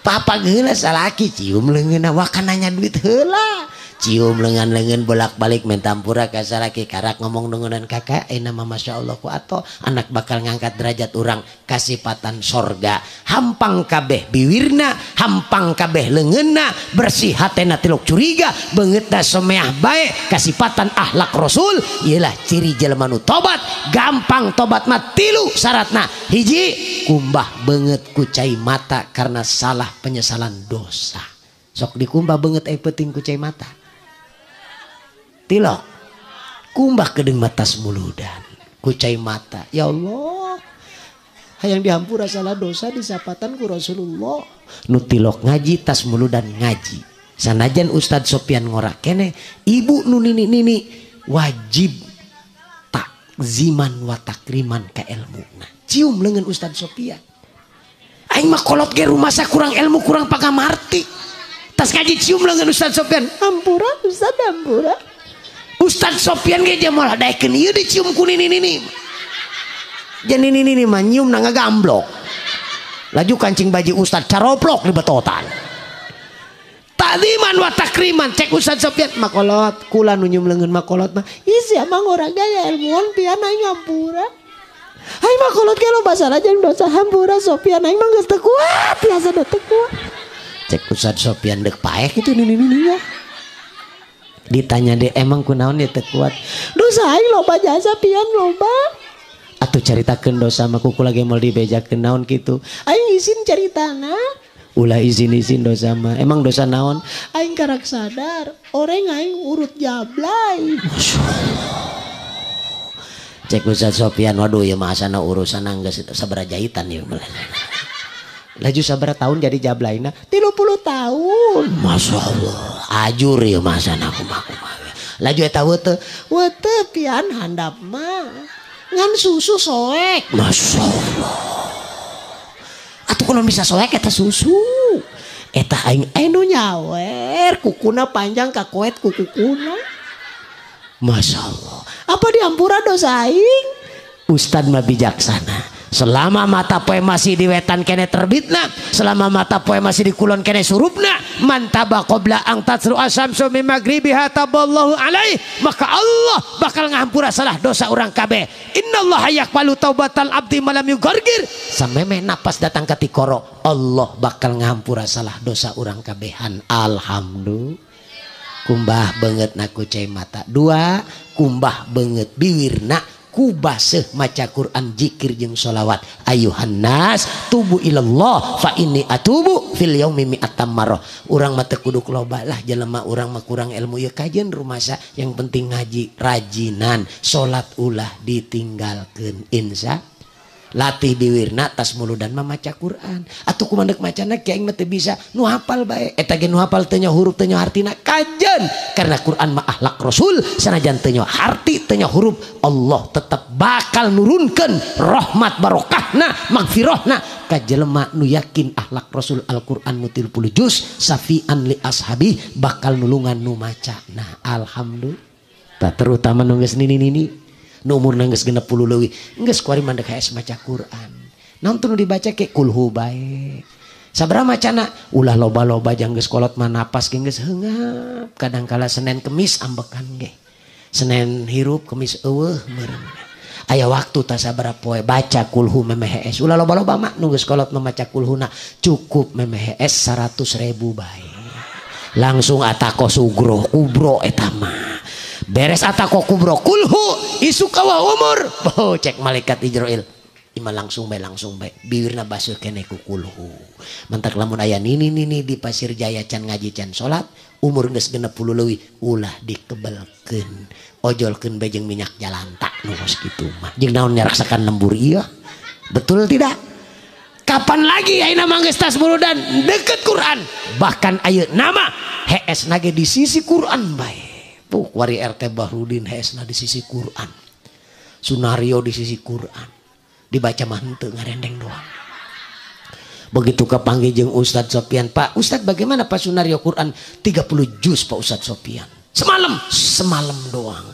Papa geula salaki cium leungeunna wakan nanya duit heula. Cium lengan-lengan bolak-balik minta ampura ka salaki karak ngomong dengenan kakak ayeuna mah masyaallah ku ato anak bakal ngangkat derajat urang kasipatan sorga. Hampang kabeh biwirna, hampang kabeh leungeunna, bersih hatena tilok curiga, beungeutna someah bae kasipatan akhlak Rasul. Ieulah ciri jelema nu tobat. Gampang tobat mah tilu syaratna. Hiji, kumbah beungeut ku cai mata karena salah penyesalan dosa. Sok dikumbah beungeut ai peuting ku cai mata. Tilok kumbah kedeung mata semuludan ku cai mata. Ya Allah, hayang dihampura salah dosa disapatan ku Rasulullah. Nu tilok ngaji tas muludan ngaji. Sanajan Ustad Sopian ngorak kene, ibu nu nini-nini wajib takziman wa takriman ka elmuna. Cium leungeun Ustad Sopian. Aing mah kolot ge rumasa kurang ilmu kurang pagamarti. Tas ngaji cium leungeun Ustad Sopian. Hampura Ustad, hampura. Ustad Sopian ge dia moal daekeun ieu dicium ku nini-nini. Jadi nini-nini mah nyium na ngagamblok. Laju kancing baji Ustad caroplok di betotan. Takziman wa takriman cek Ustad Sopian makolot kula nu nyium leungeun makolot mah ih sia mah ngora gaya ilmuan pian aing ngampura. Aing makolot ge loba salah jeung dosa hampura Sopian aing mah geus teu kuat biasa teu kuat. Cek Ustad Sopian deuk paeh kitu nini-nini nya. Ditanya deh emang kunaon ya teu kuat. Dosa aing loba jasa pian loba. Atuh caritakeun dosa mah kuku lagi moal dibejakeun naon kitu. Aing izin caritana. Ulah izin-izin dosa mah. Emang dosa naon? Aing karak sadar, oreng aing urut jablay. Cek Ustad Sopian, waduh ya mah asana urusan geus sabaraha jahitan ieu. Laju sabaraha tahun jadi jablaina? 30 tahun. Masya Allah. Ajur ya masana kumaha. Laju eta weteu. Weteu pian handap mah. Ngan susu soek. Masya Allah. Atuh kunaon bisa soek eta susu. Eta aing anu nyawer kukuna panjang kakoet ku kukuna. Masya Allah. Apa diampura dosa aing? Ustad mah bijaksana. Selama mata poe masih di wetan kene terbitna, selama mata poe masih di kulon kene surupna, mantaba qabla ang tatslu asyamsu min maghribiha taballahu alaih, maka Allah bakal ngahampura salah dosa urang kabeh. Innallaha yaqbalu taubatal abdi malam yugargir. Samemeh napas datang ka tikoro, Allah bakal ngahampura salah dosa urang kabehan. Alhamdulillah. Kumbah beungeutna ku cai mata. Dua, kumbah beungeut biwirna ku baseuh maca Quran zikir jeung sholawat. Ayuhan nas tubu ilallah fa inni atubu fil yaumi mi'atam marrah. Urang mah teu kudu loba lah jelema urang mah kurang ilmu ieu kajeun rumasa, yang penting ngaji rajinan, salat ulah ditinggalkeun. Insya latih biwirna tas muludan mah maca Quran. Atuh kumaha deuk macana ki aing mah teu bisa, nu hafal bae. Eta ge nu hafal teu nya huruf teu nya hartina kajeun, karena Quran mah akhlak Rasul sanajan teu nya harti teu nya huruf, Allah tetap bakal nurunkeun rahmat barokahna magfirahna ka jelema nu yakin akhlak Rasul. Al-Quran nu 30 juz safian li ashabi bakal nulungan nu macana. Alhamdulillah. Terutama nu geus nini-nini nu umurna geus 60 leuwih geus kuari mandek hees maca Quran. Naon teu nu dibaca ke kulhu bae. Sabaraha macana ulah loba-loba jang geus kolot mah napas ge geus heungap. Kadang kala Senin Kemis ambekan ge. Senin hirup Kemis eueuh meureun. Aya waktu tah sabaraha poe baca kulhu memeh hees. Ulah loba-loba mah nu geus kolot mah maca kulhuna cukup memeh hees 100.000 bae. Langsung atako sugro kubro eta mah. Beres atako kubro kulhu isuk awah umur. Oh, cek malaikat Ijroil. Ima langsung bae biwirna basuh kene ku kulhu. Mantak lamun aya nini-nini di Pasir Jaya can ngaji can salat, umur geus 60 leuwih ulah dikebelkeun. Ojolkeun bae jeung minyak jalanta nu kos kitu mah. Jeung naon nyaraksakan lembur ieu? Betul tidak? Kapan lagi ayeuna mah geus tas muludan deket Quran. Bahkan ayeuna mah hees na ge di sisi Quran bae. Tuh wari RT Bahrudin heesna di sisi Quran. Sunario di sisi Quran. Dibaca mah henteu ngarendeng doang. Begitu kepanggih jeung Ustad Sopian, Pak Ustad bagaimana Pak Sunario Quran 30 juz Pak Ustad Sopian. Semalam, semalam doang.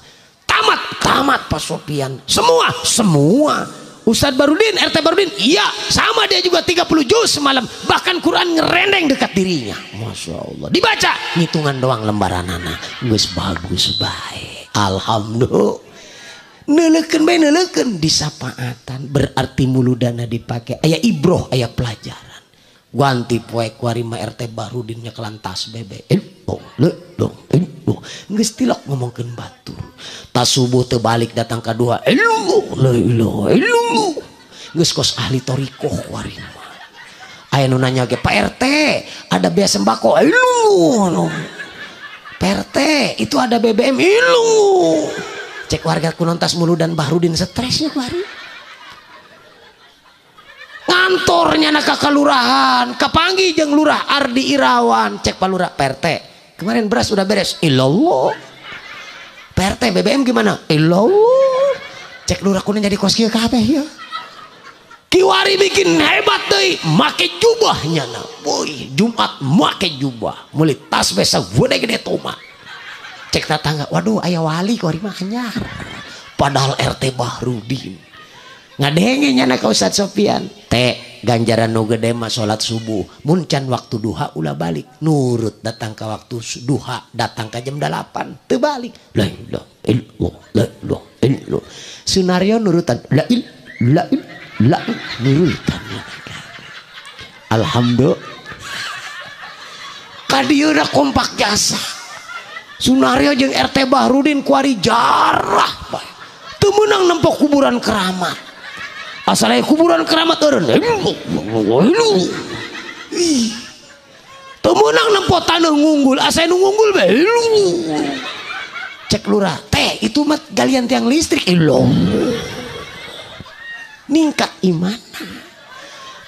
Tamat, tamat Pak Sopian. Semua, semua. Ustadz Barudin, RT Barudin, iya sama dia juga 30 juz semalam, bahkan Quran ngerendeng dekat dirinya. Masya Allah, dibaca ngitungan doang lembaran anak, geus bagus baik. Alhamdulillah. Neuleukeun bae neuleukeun disapaatan, berarti muludana dipake. Aya ibroh, aya pelajaran. Ganti poe kuari mah RT Barudin nyekelan tas bebe. Dong, le, dong, dong. Geus tilok ngomongkeun batur. Tas subuh teu balik datang ka dua. La ilaha illallah. Geus kos ahli thoriqoh kuari mah. Aya nu nanya ge, Pak RT, ada bea sembako? Illallah. Pak RT, itu ada BBM? Illallah. Cek warga kunontas mulu dan Bahrudin stresnya kuari. Ngantornya nak ke kelurahan, kapanggih jeung lurah Ardi Irawan, cek Pak Lurah, Pak RT, kemarin beras udah beres. Illallah. Pak RT BBM gimana? Illallah. Cek lurah kuning jadi kos kieu kabeh ya. Kiwari bikin hebat deui, make jubahnya na. Boy, Jumat make jubah, meuli tas besa gede-gede toma. Cek tetangga, waduh aya wali kuari mah anyar. Padahal RT Bahrudin. Ngadenge nyana ka Ustadz Sopian. Teh ganjaran nu gede mah salat subuh. Mun can waktu duha ulah balik. Nurut datang ka waktu duha, datang ka jam 8, teu balik. La ilaha illallah, la ilaha illallah. Sunario nurutan la ilaha illallah, nurutan. Alhamdulillah. Kadieuna kompak jasa. Sunario jeung RT Bahrudin kuari jarah bae. Teu meunang nempo kuburan keramat. Asal aya kuburan keramat eureun. Teu meunang nempo taneuh ngunggul, asa nu ngunggul bae. Cek lurah, teh itu mah galian tiang listrik. Ningkat iman.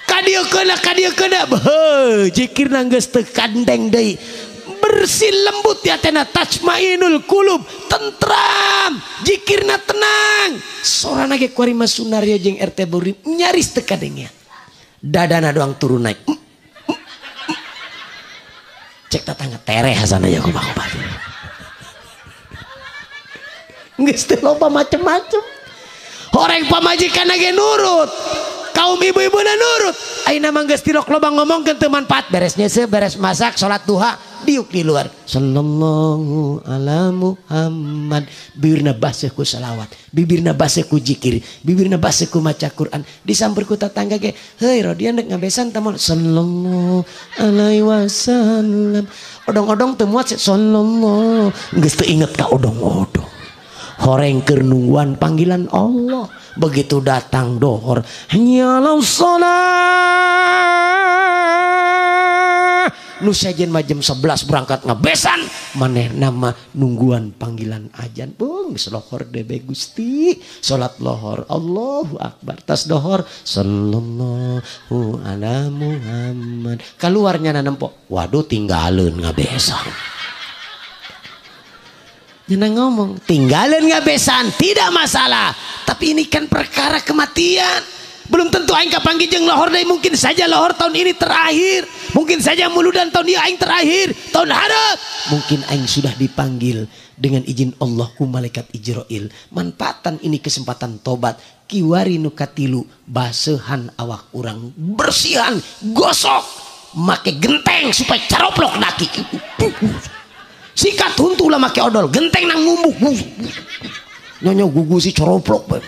Kadieu keuna beuh, jikirna geus teu kandeng deui. Bersih lembut ya tena tajmainul kulub, tentram, jikirna tenang. Sorana ge kuari mah Sunario jeung RT Bahrudin nyaris teu kadengnya. Dadana doang turun naik. Cek tetangga tereh hasana ya kumaha kumaha. Geus teu loba macem-macem. Horeng pamajikan ge nurut. Kaum ibu-ibuna nurut. Ayeuna mah geus tilok loba ngomongkeun teu manfaat. Beres nyeuseum, beres masak, salat duha, diuk di luar. Sallallahu ala Muhammad. Bibirna baseuh ku salawat, bibirna baseuh ku zikir, bibirna baseuh ku maca Quran. Disamper ku tetangga ge, heuy Rodian deuk ngabesan teh moal sallallahu alaihi wasallam. Odong-odong teu muat sallallahu. Geus teu inget ka odong-odong. Horeng keur nungguan panggilan Allah. Begitu datang dohor, hanyalah sholat. Nu sejen mah jam 11 berangkat ngebesan, maneh nama nungguan panggilan ajan. Bung lohor debe Gusti, salat lohor Allahu Akbar, tas dohor sallallahu ala Muhammad. Keluarnya nempo, waduh tinggalin ngabesan. Nyana ngomong, tinggalin ngabesan tidak masalah, tapi ini kan perkara kematian. Belum tentu aing kapanggih jeung lohor deui, mungkin saja lohor tahun ini terakhir, mungkin saja muludan tahun ieu aing terakhir, tahun hareup mungkin aing sudah dipanggil dengan izin Allah ku malaikat Ijrail. Manfaatan ini kesempatan tobat. Kiwari nu katilu baseuhan awak urang, bersihan, gosok, make genteng supaya caroplok daki. Sikat huntu lah make odol, genteng nang ngumbuk. Nyonyo gugu si coroplok bae.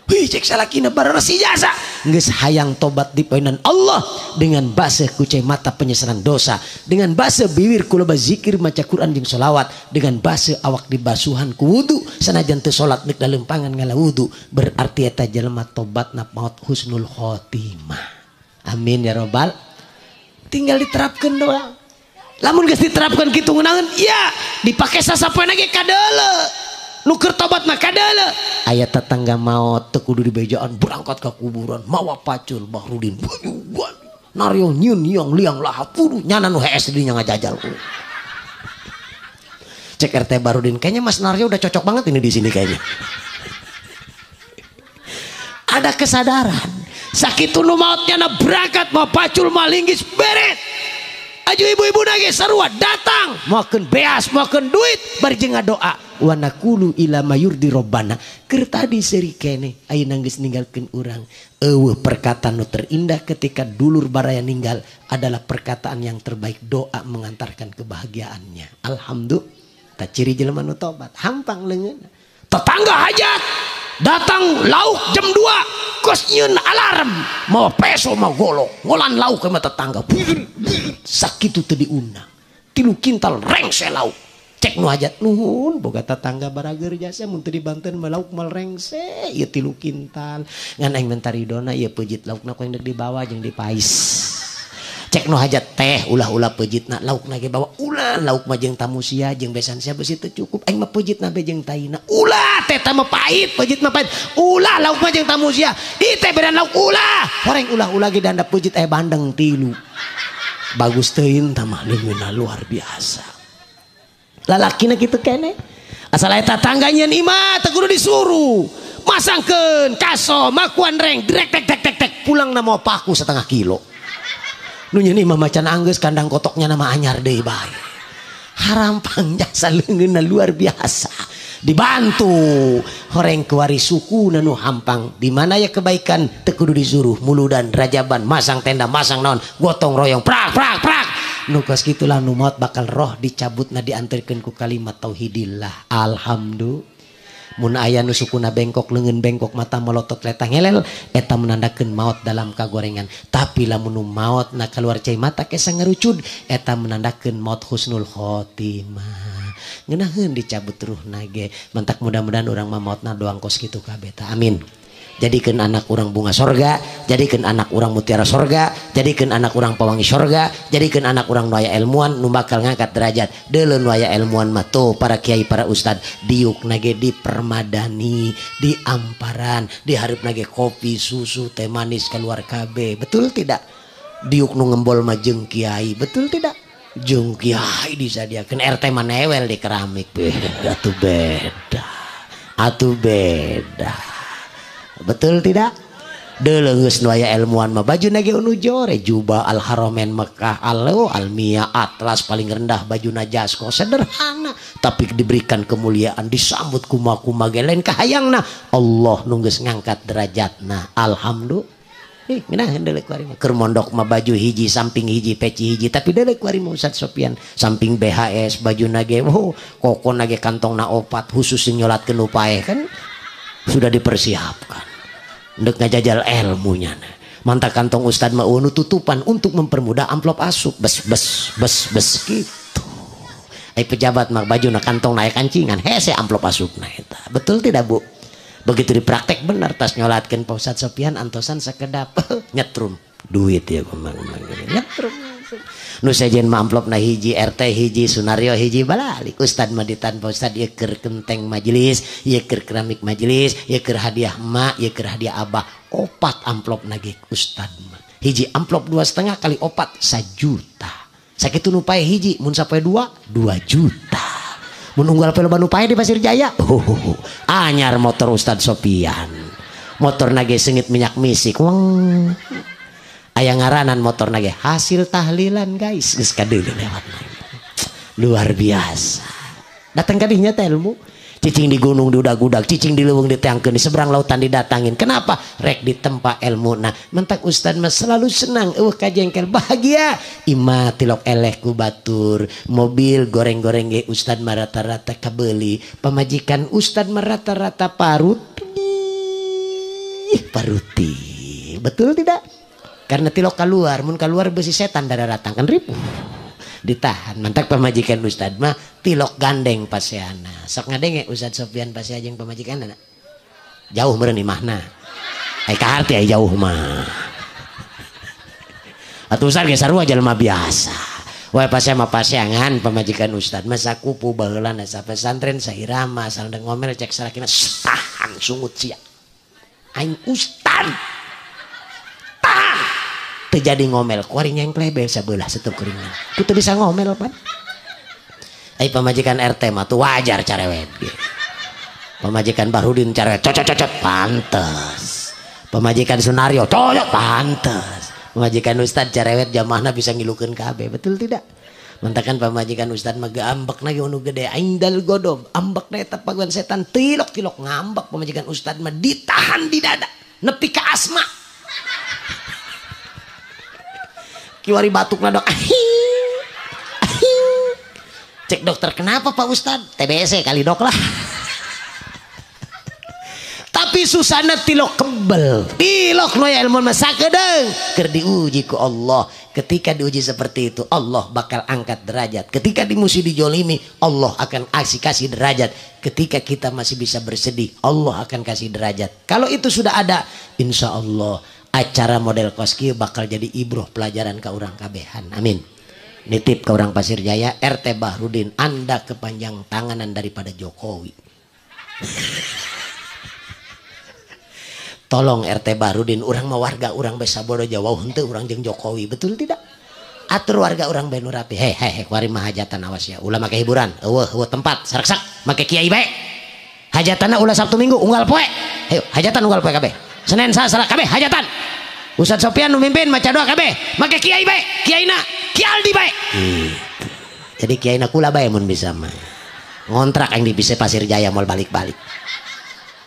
Wih cek salakina bararasi jasa. Geus hayang tobat di painan Allah dengan baseuh ku cai mata penyesalan dosa, dengan baseuh bibir ku loba zikir maca Quran jeung selawat, dengan baseuh awak dibasuhan ku wudu sanajan teu salat deuk dalempangan ngala wudu, berarti eta jelema tobatna maot husnul khotimah. Amin ya robbal. Tinggal diterapkeun doang. Lamun geus diterapkeun kitu ngeunaheun, ya dipake sasapoena ge kadeuleu. Nu keur tobat mah kadeuleu. Aya tetangga maot teu kudu dibejaan berangkat ka kuburan mawa pacul Bahrudin. Naryo nyieun liang liang lahat kudu nyana nu hees di dinya ngajajal. Cek RT Bahrudin, kayaknya Mas Naryo udah cocok banget ini di sini kayaknya. Ada kesadaran. Sakitu nu maot nyana berangkat mawa pacul malinggis beret. Aju ibu-ibu nage sarua datang, moalkeun beas, moalkeun duit, bari jeung ngadoa. wa naqulu ila mayurdi rabbana. Keur tadi seuri keneh ayeuna geus ninggalkeun urang. Eueuh perkataan nu terindah ketika dulur baraya ninggal adalah perkataan yang terbaik, doa mengantarkan kebahagiaannya. Alhamdulillah. Tah ciri jelema nu tobat hampang leungeunna. Tetangga hajat datang lauk jam 2 kos nyeun alarm mau peso mau golok ngolan lauk sama tetangga sakitu teu diundang 3 kintal rengse lauk cek nu hajat nuhun boga tetangga barageur jasa mun teu dibanten mah lauk mal rengse ieu 3 kintal ngan aing minta ridona ieu peujit laukna ku yang dibawa jeung dipais cek nu hajat teh ulah-ulah peujitna laukna ge bawa ulah lauk mah jeung tamu sia jeung besan sia beusi teu cukup aing mah peujitna be jeung taina ulah teh teh mah pahit peujit mah pahit ulah lauk mah jeung tamu sia ieu teh beran lauk ulah horeng ulah-ulah ge danda peujit aya bandeng 3 bagus teuing tah mah leungeunna luar biasa lalakina kitu keneh asal aya tatangga nyieun imah teu kudu disuruh masangkeun kaso makuan reng drek tek tek tek tek pulang na mau paku 0,5 kilo nu nyeun imah macan anggeus kandang kotoknya nama anyar deui bae harampang jasa leungeunna luar biasa dibantu horeng kuari suku nu hampang di mana ya kebaikan teu kudu disuruh muludan rajaban masang tenda masang naon gotong royong prak prak prak nu kos kitulah nu maot bakal roh dicabutna diantarkeun ku kalimat tauhidillah. Alhamdulillah. Mun aya nu sukuna bengkok leungeun bengkok mata melotot letang ngelel eta menandakeun maot dalam kagorengan. Tapi lamun nu maot na keluar cai mata kesa ngerucud eta menandakeun maot husnul khotimah. Ngeunaheun dicabut ruhna ge. Mantak mudah-mudahan urang mah maotna doang kos kitu kabeh ta. Amin. Jadikeun anak urang bunga sorga, jadikeun anak urang mutiara sorga, jadikeun anak urang pawangi sorga, jadikeun anak urang nu aya ilmuan nu bakal ngangkat derajat. Deuleu nu aya ilmuan mah tuh para kiai para ustad diuk nage di permadani, di amparan, di hareup nage kopi, susu, teh manis keluar kabeh. Betul tidak? Diuk nu ngembol mah jeung kiai, betul tidak? Jeung kiai disadiakeun RT mah newel di keramik. Beda atuh beda. Atuh beda. Betul tidak? Deuleu geus nu aya ilmuan mah bajuna ge nu jore jubah Al Haramain Mekah Al Almia Atlas paling rendah bajuna jasko sederhana tapi diberikan kemuliaan disambut kumaha-kumaha ge lain kahayangna Allah nu geus ngangkat derajatna. Alhamdulillah. Ih ngeunaheun deuleu kuari mah keur mondok mah baju hiji samping hiji peci hiji tapi deuleu kuari mah Ustaz Sopian samping BHS bajuna ge oh kokona ge kantongna 4 khusus sing nyolatkeun nu paeh kan sudah dipersiapkan. Ndek ngajajal ilmunya. Mantap kantong ustad mah nu tutupan untuk mempermudah amplop asup bes bes bes bes gitu. Ai pejabat mah baju na kantong naik kancingan hese amplop asup na eta. Betul tidak Bu? Begitu dipraktek benar tas nyolatkeun Pak Ustad Sopian antosan sekedap nyetrum duit ya kumang nyetrum. Nu sejen mah amplopna hiji RT hiji Sunario hiji balalik ustad mah ditan Pak Ustad ieu keur kenteng majelis ieu keur keramik majelis ieu keur hadiah emak ieu keur hadiah abah 4 amplopna ge ustad mah hiji amplop 2,5 kali 4 1 juta sakitu nu pae hiji mun sapoe 2 2 juta mun unggal poe loba nu pae di Pasir Jaya anyar motor Ustad Sopian motor nage seungit minyak misik weng aya ngaranan motor nage hasil tahlilan guys geus kadeuleu lewat luar biasa datang ka dinya teh ilmu cicing di gunung diudag-udag cicing di leuweung diteangkeun di seberang lautan didatangin kenapa rek ditempa ilmu nah mentak ustad mah selalu senang eueuh kajengkel bahagia imah tilok eleh ku batur mobil goreng-goreng ge ustad mah rata-rata kabeuli pamajikan ustad mah rata-rata paruti paruti betul tidak? Karena tilok keluar, mun keluar besi setan darah datang kan ribu ditahan. Mantak pamajikan ustad mah tilok gandeng paseana. Sok ngadenge Ustad Sopian pasea jeung pamajikan anak. Jauh meureun imahna. Ai kaharti ai jauh mah. Atuh ustad ge sarua jelema biasa. Wae pasea mah paseangan pamajikan ustad mah sakupu baheulana sapesantren sairama asal ngomel cek salakina tahan sungut sia. Aing ustad tahan terjadi ngomel kuari nyengkleh be sabelah setup keringan ku teu bisa ngomel pan ai pamajikan RT mah tuh wajar carewet ge pamajikan Bahrudin carewet cocot cocot pantes pamajikan Sunario cocot pantes pamajikan ustad carewet jamaahna bisa ngilukeun kabeh betul tidak Mentakan pamajikan ustad mah ambek na ge nu gede aindal godob ambek na eta paguan setan tilok-tilok ngambek pamajikan ustad mah ditahan di dada nepi ka asma. Kiwari batukna dok. Cek dokter kenapa Pak Ustad? TBC kali dok lah. Tapi susana tilok kebel, tilok noya ilmu masa sakedeung keur diuji ku Allah. Ketika diuji seperti itu Allah bakal angkat derajat. Ketika dimusuhi dijolimi Allah akan kasih derajat. Ketika kita masih bisa bersedih Allah akan kasih derajat. Kalau itu sudah ada insya Allah acara model koski bakal jadi ibroh pelajaran ke urang kabehan. Amin. Nitip ke orang Pasir Jaya, RT Bahrudin, Anda kepanjang tanganan daripada Jokowi. Tolong RT Bahrudin, orang mah warga orang besa bodoh jauh henteu urang jeung Jokowi, betul tidak? Atur warga orang bae nu rapi. Hei hei kuari mah hajatan awas ya. Ulah make hiburan, eueuh eueuh tempat saraksak make kiai bae. Hajatanna ulah Sabtu Minggu unggal poe. Hayo hajatan unggal poe kabeh. Senin Selasa kabeh hajatan. Ustaz Sopian nu mimpin maca doa kabeh, make kiai bae, kiaina kialdi bae. Gitu. Jadi kiaina kula bae mun bisa mah. Ngontrak yang di bisa Pasir Jaya mau balik-balik.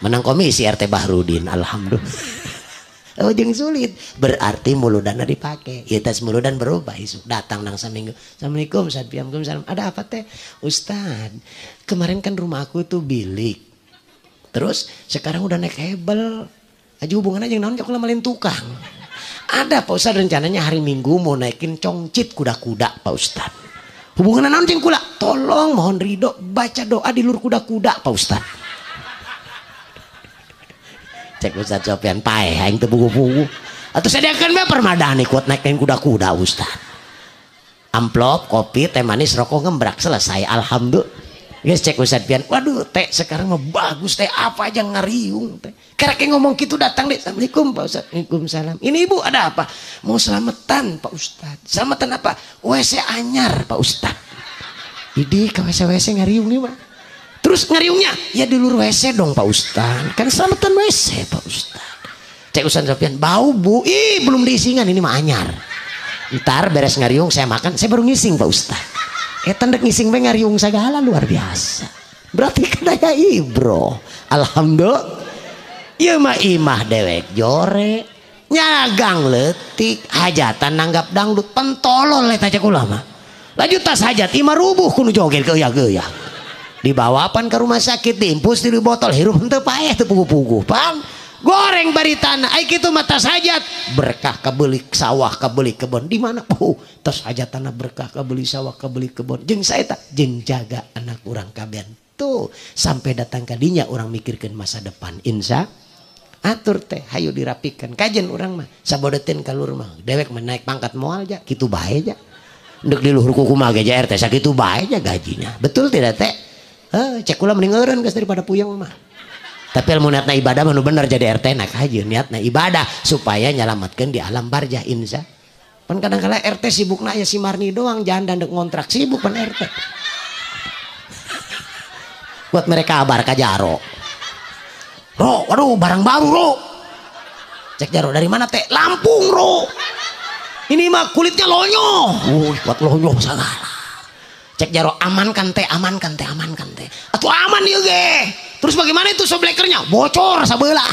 Menang komisi RT Bahrudin, alhamdulillah. Oh jeung sulit, berarti muludana dipake. Ieu tes muludan berubah isuk datang nang saminggu. Assalamualaikum, salam. Ada apa teh? Ustad, kemarin kan rumah aku tuh bilik. Terus sekarang udah naik hebel. Aja hubungannya jeung naon aku malin tukang. Ada Pak Ustad rencananya hari Minggu mau naikin congcit kuda-kuda Pak Ustad. Hubungannya naon jeung kula? Tolong mohon ridho baca doa di lur kuda-kuda Pak Ustad. Cek Ustad Sopian paeh aing teu pugu-pugu. Atuh sediakeun bae permadani kuat naikin kuda-kuda Ustad. Amplop, kopi, teh manis, rokok ngembrak selesai alhamdulillah. Guys cek Ustad Pian, waduh teh sekarang mah bagus teh apa aja ngariung teh. Karena kayak ngomong gitu datang deh, assalamualaikum Pak Ustad, waalaikumsalam. Ini ibu ada apa? Mau selamatan Pak Ustad. Selamatan apa? WC anyar Pak Ustad. Ini ke WC WC ngariung nih mah. Terus ngariungnya ya di luar WC dong Pak Ustad. Kan selamatan WC Pak Ustad. Cek Ustad Sopian, bau bu, ih belum diisingan ini mah anyar. Ntar beres ngariung saya makan, saya baru ngising Pak Ustad. Eta ndek ngising bae ngariung segala luar biasa. Berarti kan aya ibro. Alhamdulillah. Ieu mah imah dewek jore, nyagang leutik, hajatan nanggap dangdut pentolol eta cek ulama. Lanjut tas hajat imah rubuh kudu joget geuya-geuya. Dibawa pan ke rumah sakit diimpus di botol hirup henteu paeh teu puguh-puguh. Pang goreng bari tanah ai kitu mah tas hajat berkah kabeli sawah kabeli kebon di mana oh tas hajat tanah berkah kabeli sawah kabeli kebon jeung saeta jeung jaga anak urang kabehan tuh sampai datang ka dinya urang mikirkeun masa depan insya atur teh hayu dirapikan kajen urang mah sabodetin ka luhur mah dewek mah naik pangkat moal ja kitu bae ja ndek di luhur kumaha ge ja RT sakitu bae ja gajinya betul tidak teh heuh cek kula mending eureun geus daripada puyeng mah. Tapi ilmu niatna ibadah mah nu bener jadi RT nak haji niatna ibadah supaya nyalamatkeun di alam barjah insya. Pan kadang-kala RT sibukna ya si Marni doang jangan dandek ngontrak sibuk pan RT. Buat mereka kabar ka Jaro. Ro, waduh barang baru ro. Cek Jaro dari mana teh? Lampung ro. Ini mah kulitnya lonyo. Buat lonyo segala. Cek Jaro amankan teh, amankan teh, amankan teh. Atuh aman ieu ge. Terus bagaimana itu soblekernya? Bocor sabelah.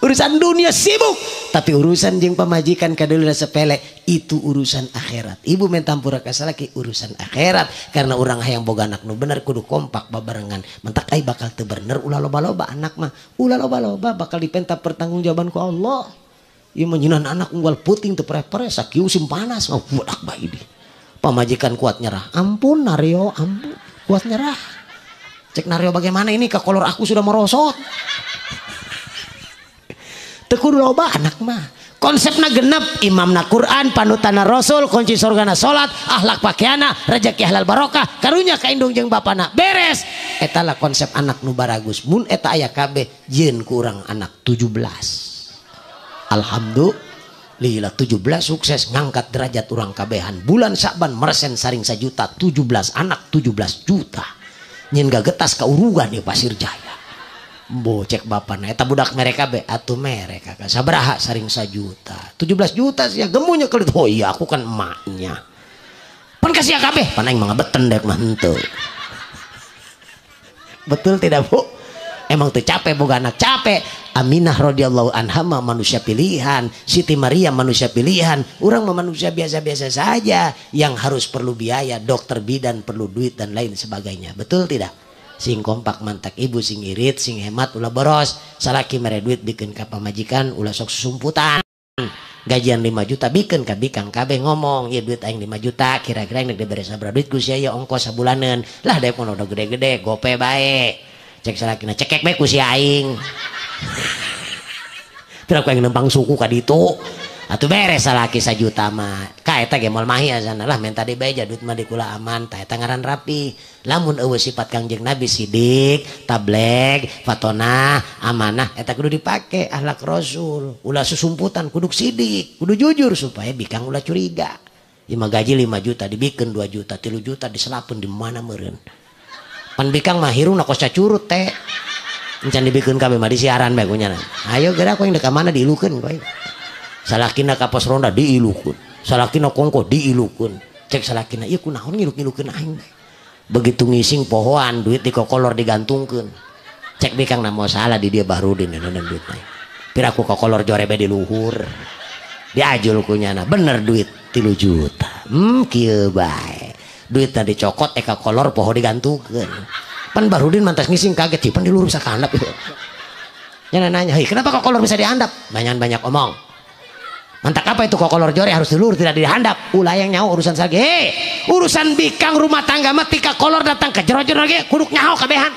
Urusan dunia sibuk, tapi urusan jeung pamajikan kadeuleuh sepele itu urusan akhirat. Ibu mentampura ka salaki urusan akhirat karena urang hayang boga anak nu bener kudu kompak babarengan. Mentak ai bakal teu bener ulah loba-loba anak mah. Ulah loba-loba bakal dipenta pertanggungjawaban ku Allah. Ieu mah nyinan anak unggal puting teu pere-pere sakieu musim panas mah budak bae di. Pamajikan kuat nyerah. Ampun Naryo, ampun. Kuat nyerah. Cek Naryo bagaimana ini ke kolor aku sudah merosot. Teu kudu loba anak mah. Konsepna genep, imamna Quran, panutana Rasul, kunci surgana salat, akhlak pakaiana, rezeki halal barokah, karunya ka indung jeung bapana. Beres. Eta lah konsep anak nu baragus. Mun eta aya kabeh jieun ku urang anak 17. Alhamdulillah 17 sukses ngangkat derajat urang kabehan. Bulan Sa'ban mersen saring sajuta 17 anak 17 juta. Nyin gagetas kaurugan di Pasir Jaya. Bo cek bapana eta budak mereka be atuh mereka ka sabaraha saring sajuta. 17 juta sia gemunya kelit. Oh iya aku kan emaknya. Pan kasih kabeh, pan aing mah ngabeten dek mah henteu. Betul tidak Bu? Emang teu capek boga anak capek. Aminah radhiyallahu anha mah manusia pilihan, Siti Maria manusia pilihan, urang mah manusia biasa-biasa saja yang harus perlu biaya, dokter bidan perlu duit dan lain sebagainya. Betul tidak? Sing kompak mantak ibu, sing irit, sing hemat, ulah boros. Salaki mere duit bikin ka pamajikan, ulah sok susumputan. Gajian 5 juta bikin ka bikang kabeh ngomong, ya duit aing 5 juta, kira-kira aing dibere sabaraha duit ku sia ya ongkos sabulaneun. Lah daek mun udah gede-gede, gope bae. Cek salakina cekek bae ku si aing. Pira ku aing nempang suku ka ditu. Atuh beres salaki sajuta mah. Ka eta ge moal mahi asana lah menta di bae duit mah di kula aman. Ta eta ngaran rapi. Lamun eueuh sifat Kangjeng Nabi sidik, tableg, fatonah, amanah eta kudu dipake akhlak Rasul. Ulah susumputan kudu sidik, kudu jujur supaya bikang ulah curiga. Lima gaji 5 juta dibikeun 2 juta, 3 juta diselapeun di mana meureun. Pan bikang mah hirungna kos cacurut teh. Encan dibikeun kabeh mah disiaran bae kunyana. Ayo geura ku aing deuk ka mana diilukeun ku aing. Salakina ka pos ronda diilukeun, salakina kongko diilukeun. Cek salakina ieu kunaon ngiluk-ngilukeun aing. Begitu ngising pohoan duit dikokolor digantungkeun. Cek bikang na moal salah di dia Bahrudin neuneunan duit mah. Piraku kokolor jorebe di luhur. Diajul kunyana bener duit 3 juta. Kieu bae. Duitna dicokot eka kolor poho digantungkeun. Pan Bahrudin mantas ngising kaget pan di luhur bisa kahandap ieu. Nya nanya, "Hei, kenapa kokolor bisa dihandap?" Banyak-banyak omong. Mantak apa itu kokolor jore harus dilur tidak dihandap. Ulah yang nyaho urusan salaki. Hei, urusan bikang rumah tangga mah tika kolor datang ke jero-jero lagi kuduk nyaho kabehan.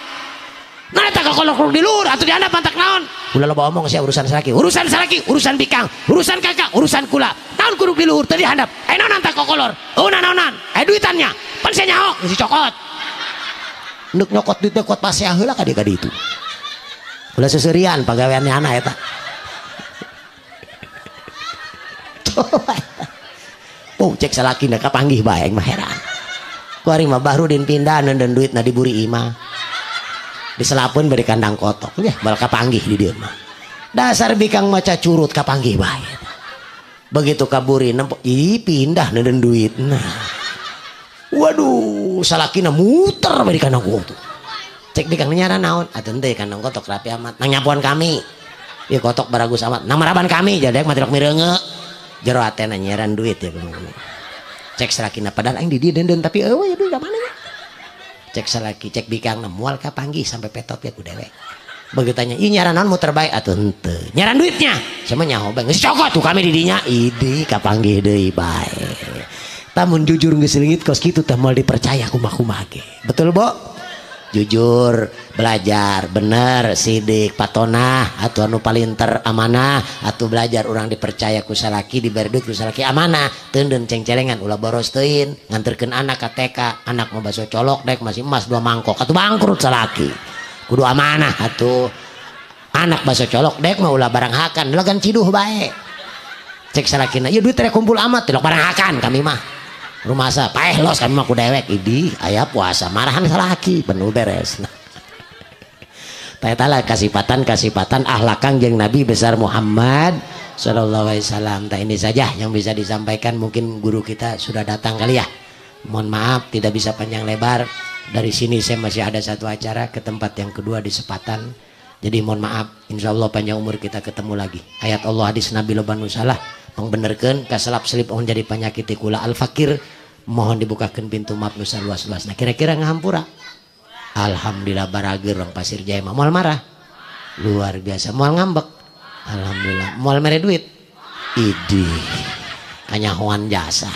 Nah eta kolor kudu dilur atuh dihandap mantak naon? Ulah loba omong sia urusan salaki. Urusan salaki, urusan bikang, urusan kakak, urusan kula. Naon kudu dilur teu dihandap. Eh naon antak kokolor? Oh naonan? Eh duitannya. Pan sia nyaho geus dicokot. Nduk nyokot duitna kuat pasea heula ka dieu ka ditu. Ulah seserian pagaweannya anak eta. Oh cek salaki na kapanggih bae aing mah heran. Ku ari mah Bahrudin pindah neundeun duitna diburi imah. Diselapeun bari kandang kotok. Ya bal kapanggih di dieu mah. Dasar bikang maca curut kapanggih bae. Begitu kaburi nempo ih pindah neundeun duitna. Waduh salakina muter bari kandang kotok. Cek bikang nyaran naon? Atuh henteu kandang kotok rapi amat. Nang nyapuan kami. Ieu kotok baragus amat. Nang maraban kami jadi mah tilok mireunge. Jero atena nyiaran duit ya. Cek salakina padahal aing di dieu deundeun tapi eueuh ya duit ka mana nya. Cek salaki cek bikang moal kapanggih sampai petot ya ku dewek. Begitu tanya, "Ih nyiaran naon muter bae?" Atuh henteu. Nyiaran duitnya. Sama nyaho bae geus cokot tuh kami di dinya. Idi kapanggih deui bae. Tamun jujur geus leungit kos kitu teh moal dipercaya kumaha-kumaha ge. Betul, Bo? Jujur, belajar, bener, sidik, patonah, atau anu palinter amanah, atau belajar orang dipercaya ku salaki, diberi duit ku salaki amanah, teundeun ceng-celengan ulah boros teuing, nganterkeun anak ka TK, anak mau baso colok dek masih emas 2 mangkok, atuh bangkrut salaki. Kudu amanah atuh. Anak baso colok dek mah ulah barang hakan, legan ciduh bae. Cek salakina, ieu duit teh kumpul amat, tilok barang hakan kami mah. Rumah sa paeh los kami mah ku dewek idi aya puasa marahan salaki penuh beres. Tah eta lah kasipatan akhlak Kangjeng Nabi besar Muhammad sallallahu alaihi wasallam. Tah ini saja yang bisa disampaikan, mungkin guru kita sudah datang kali ya. Mohon maaf tidak bisa panjang lebar. Dari sini saya masih ada satu acara ke tempat yang kedua di Sepatan. Jadi mohon maaf, insya Allah panjang umur kita ketemu lagi. Ayat Allah hadis Nabi loba nu salah pangbenerkeun kaselap selip on jadi penyakit kula al-fakir, mohon dibukakan pintu maaf nusa luas-luas. Nah kira-kira ngahampura. Alhamdulillah barageur orang Pasir Jaya mah moal marah. Luar biasa moal ngambek. Alhamdulillah moal mere duit. Idih kanyahoan jasa.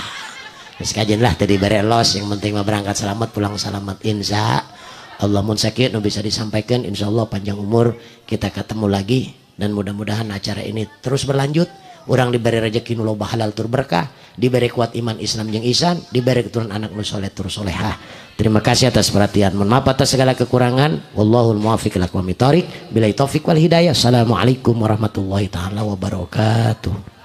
Geus kajen lah tadi bare los, yang penting mah berangkat selamat pulang selamat insya Allah. Mun sakit nu bisa disampaikan, insya Allah panjang umur kita ketemu lagi dan mudah-mudahan acara ini terus berlanjut. Orang diberi rezeki nu loba halal tur berkah, diberi kuat iman Islam jeung ihsan, diberi keturunan anak nu soleh tur solehah. Terima kasih atas perhatian. Mohon maaf atas segala kekurangan. Wallahul muwaffiq ila aqwamit thoriq. Billahi taufik wal hidayah. Assalamualaikum warahmatullahi taala wabarakatuh.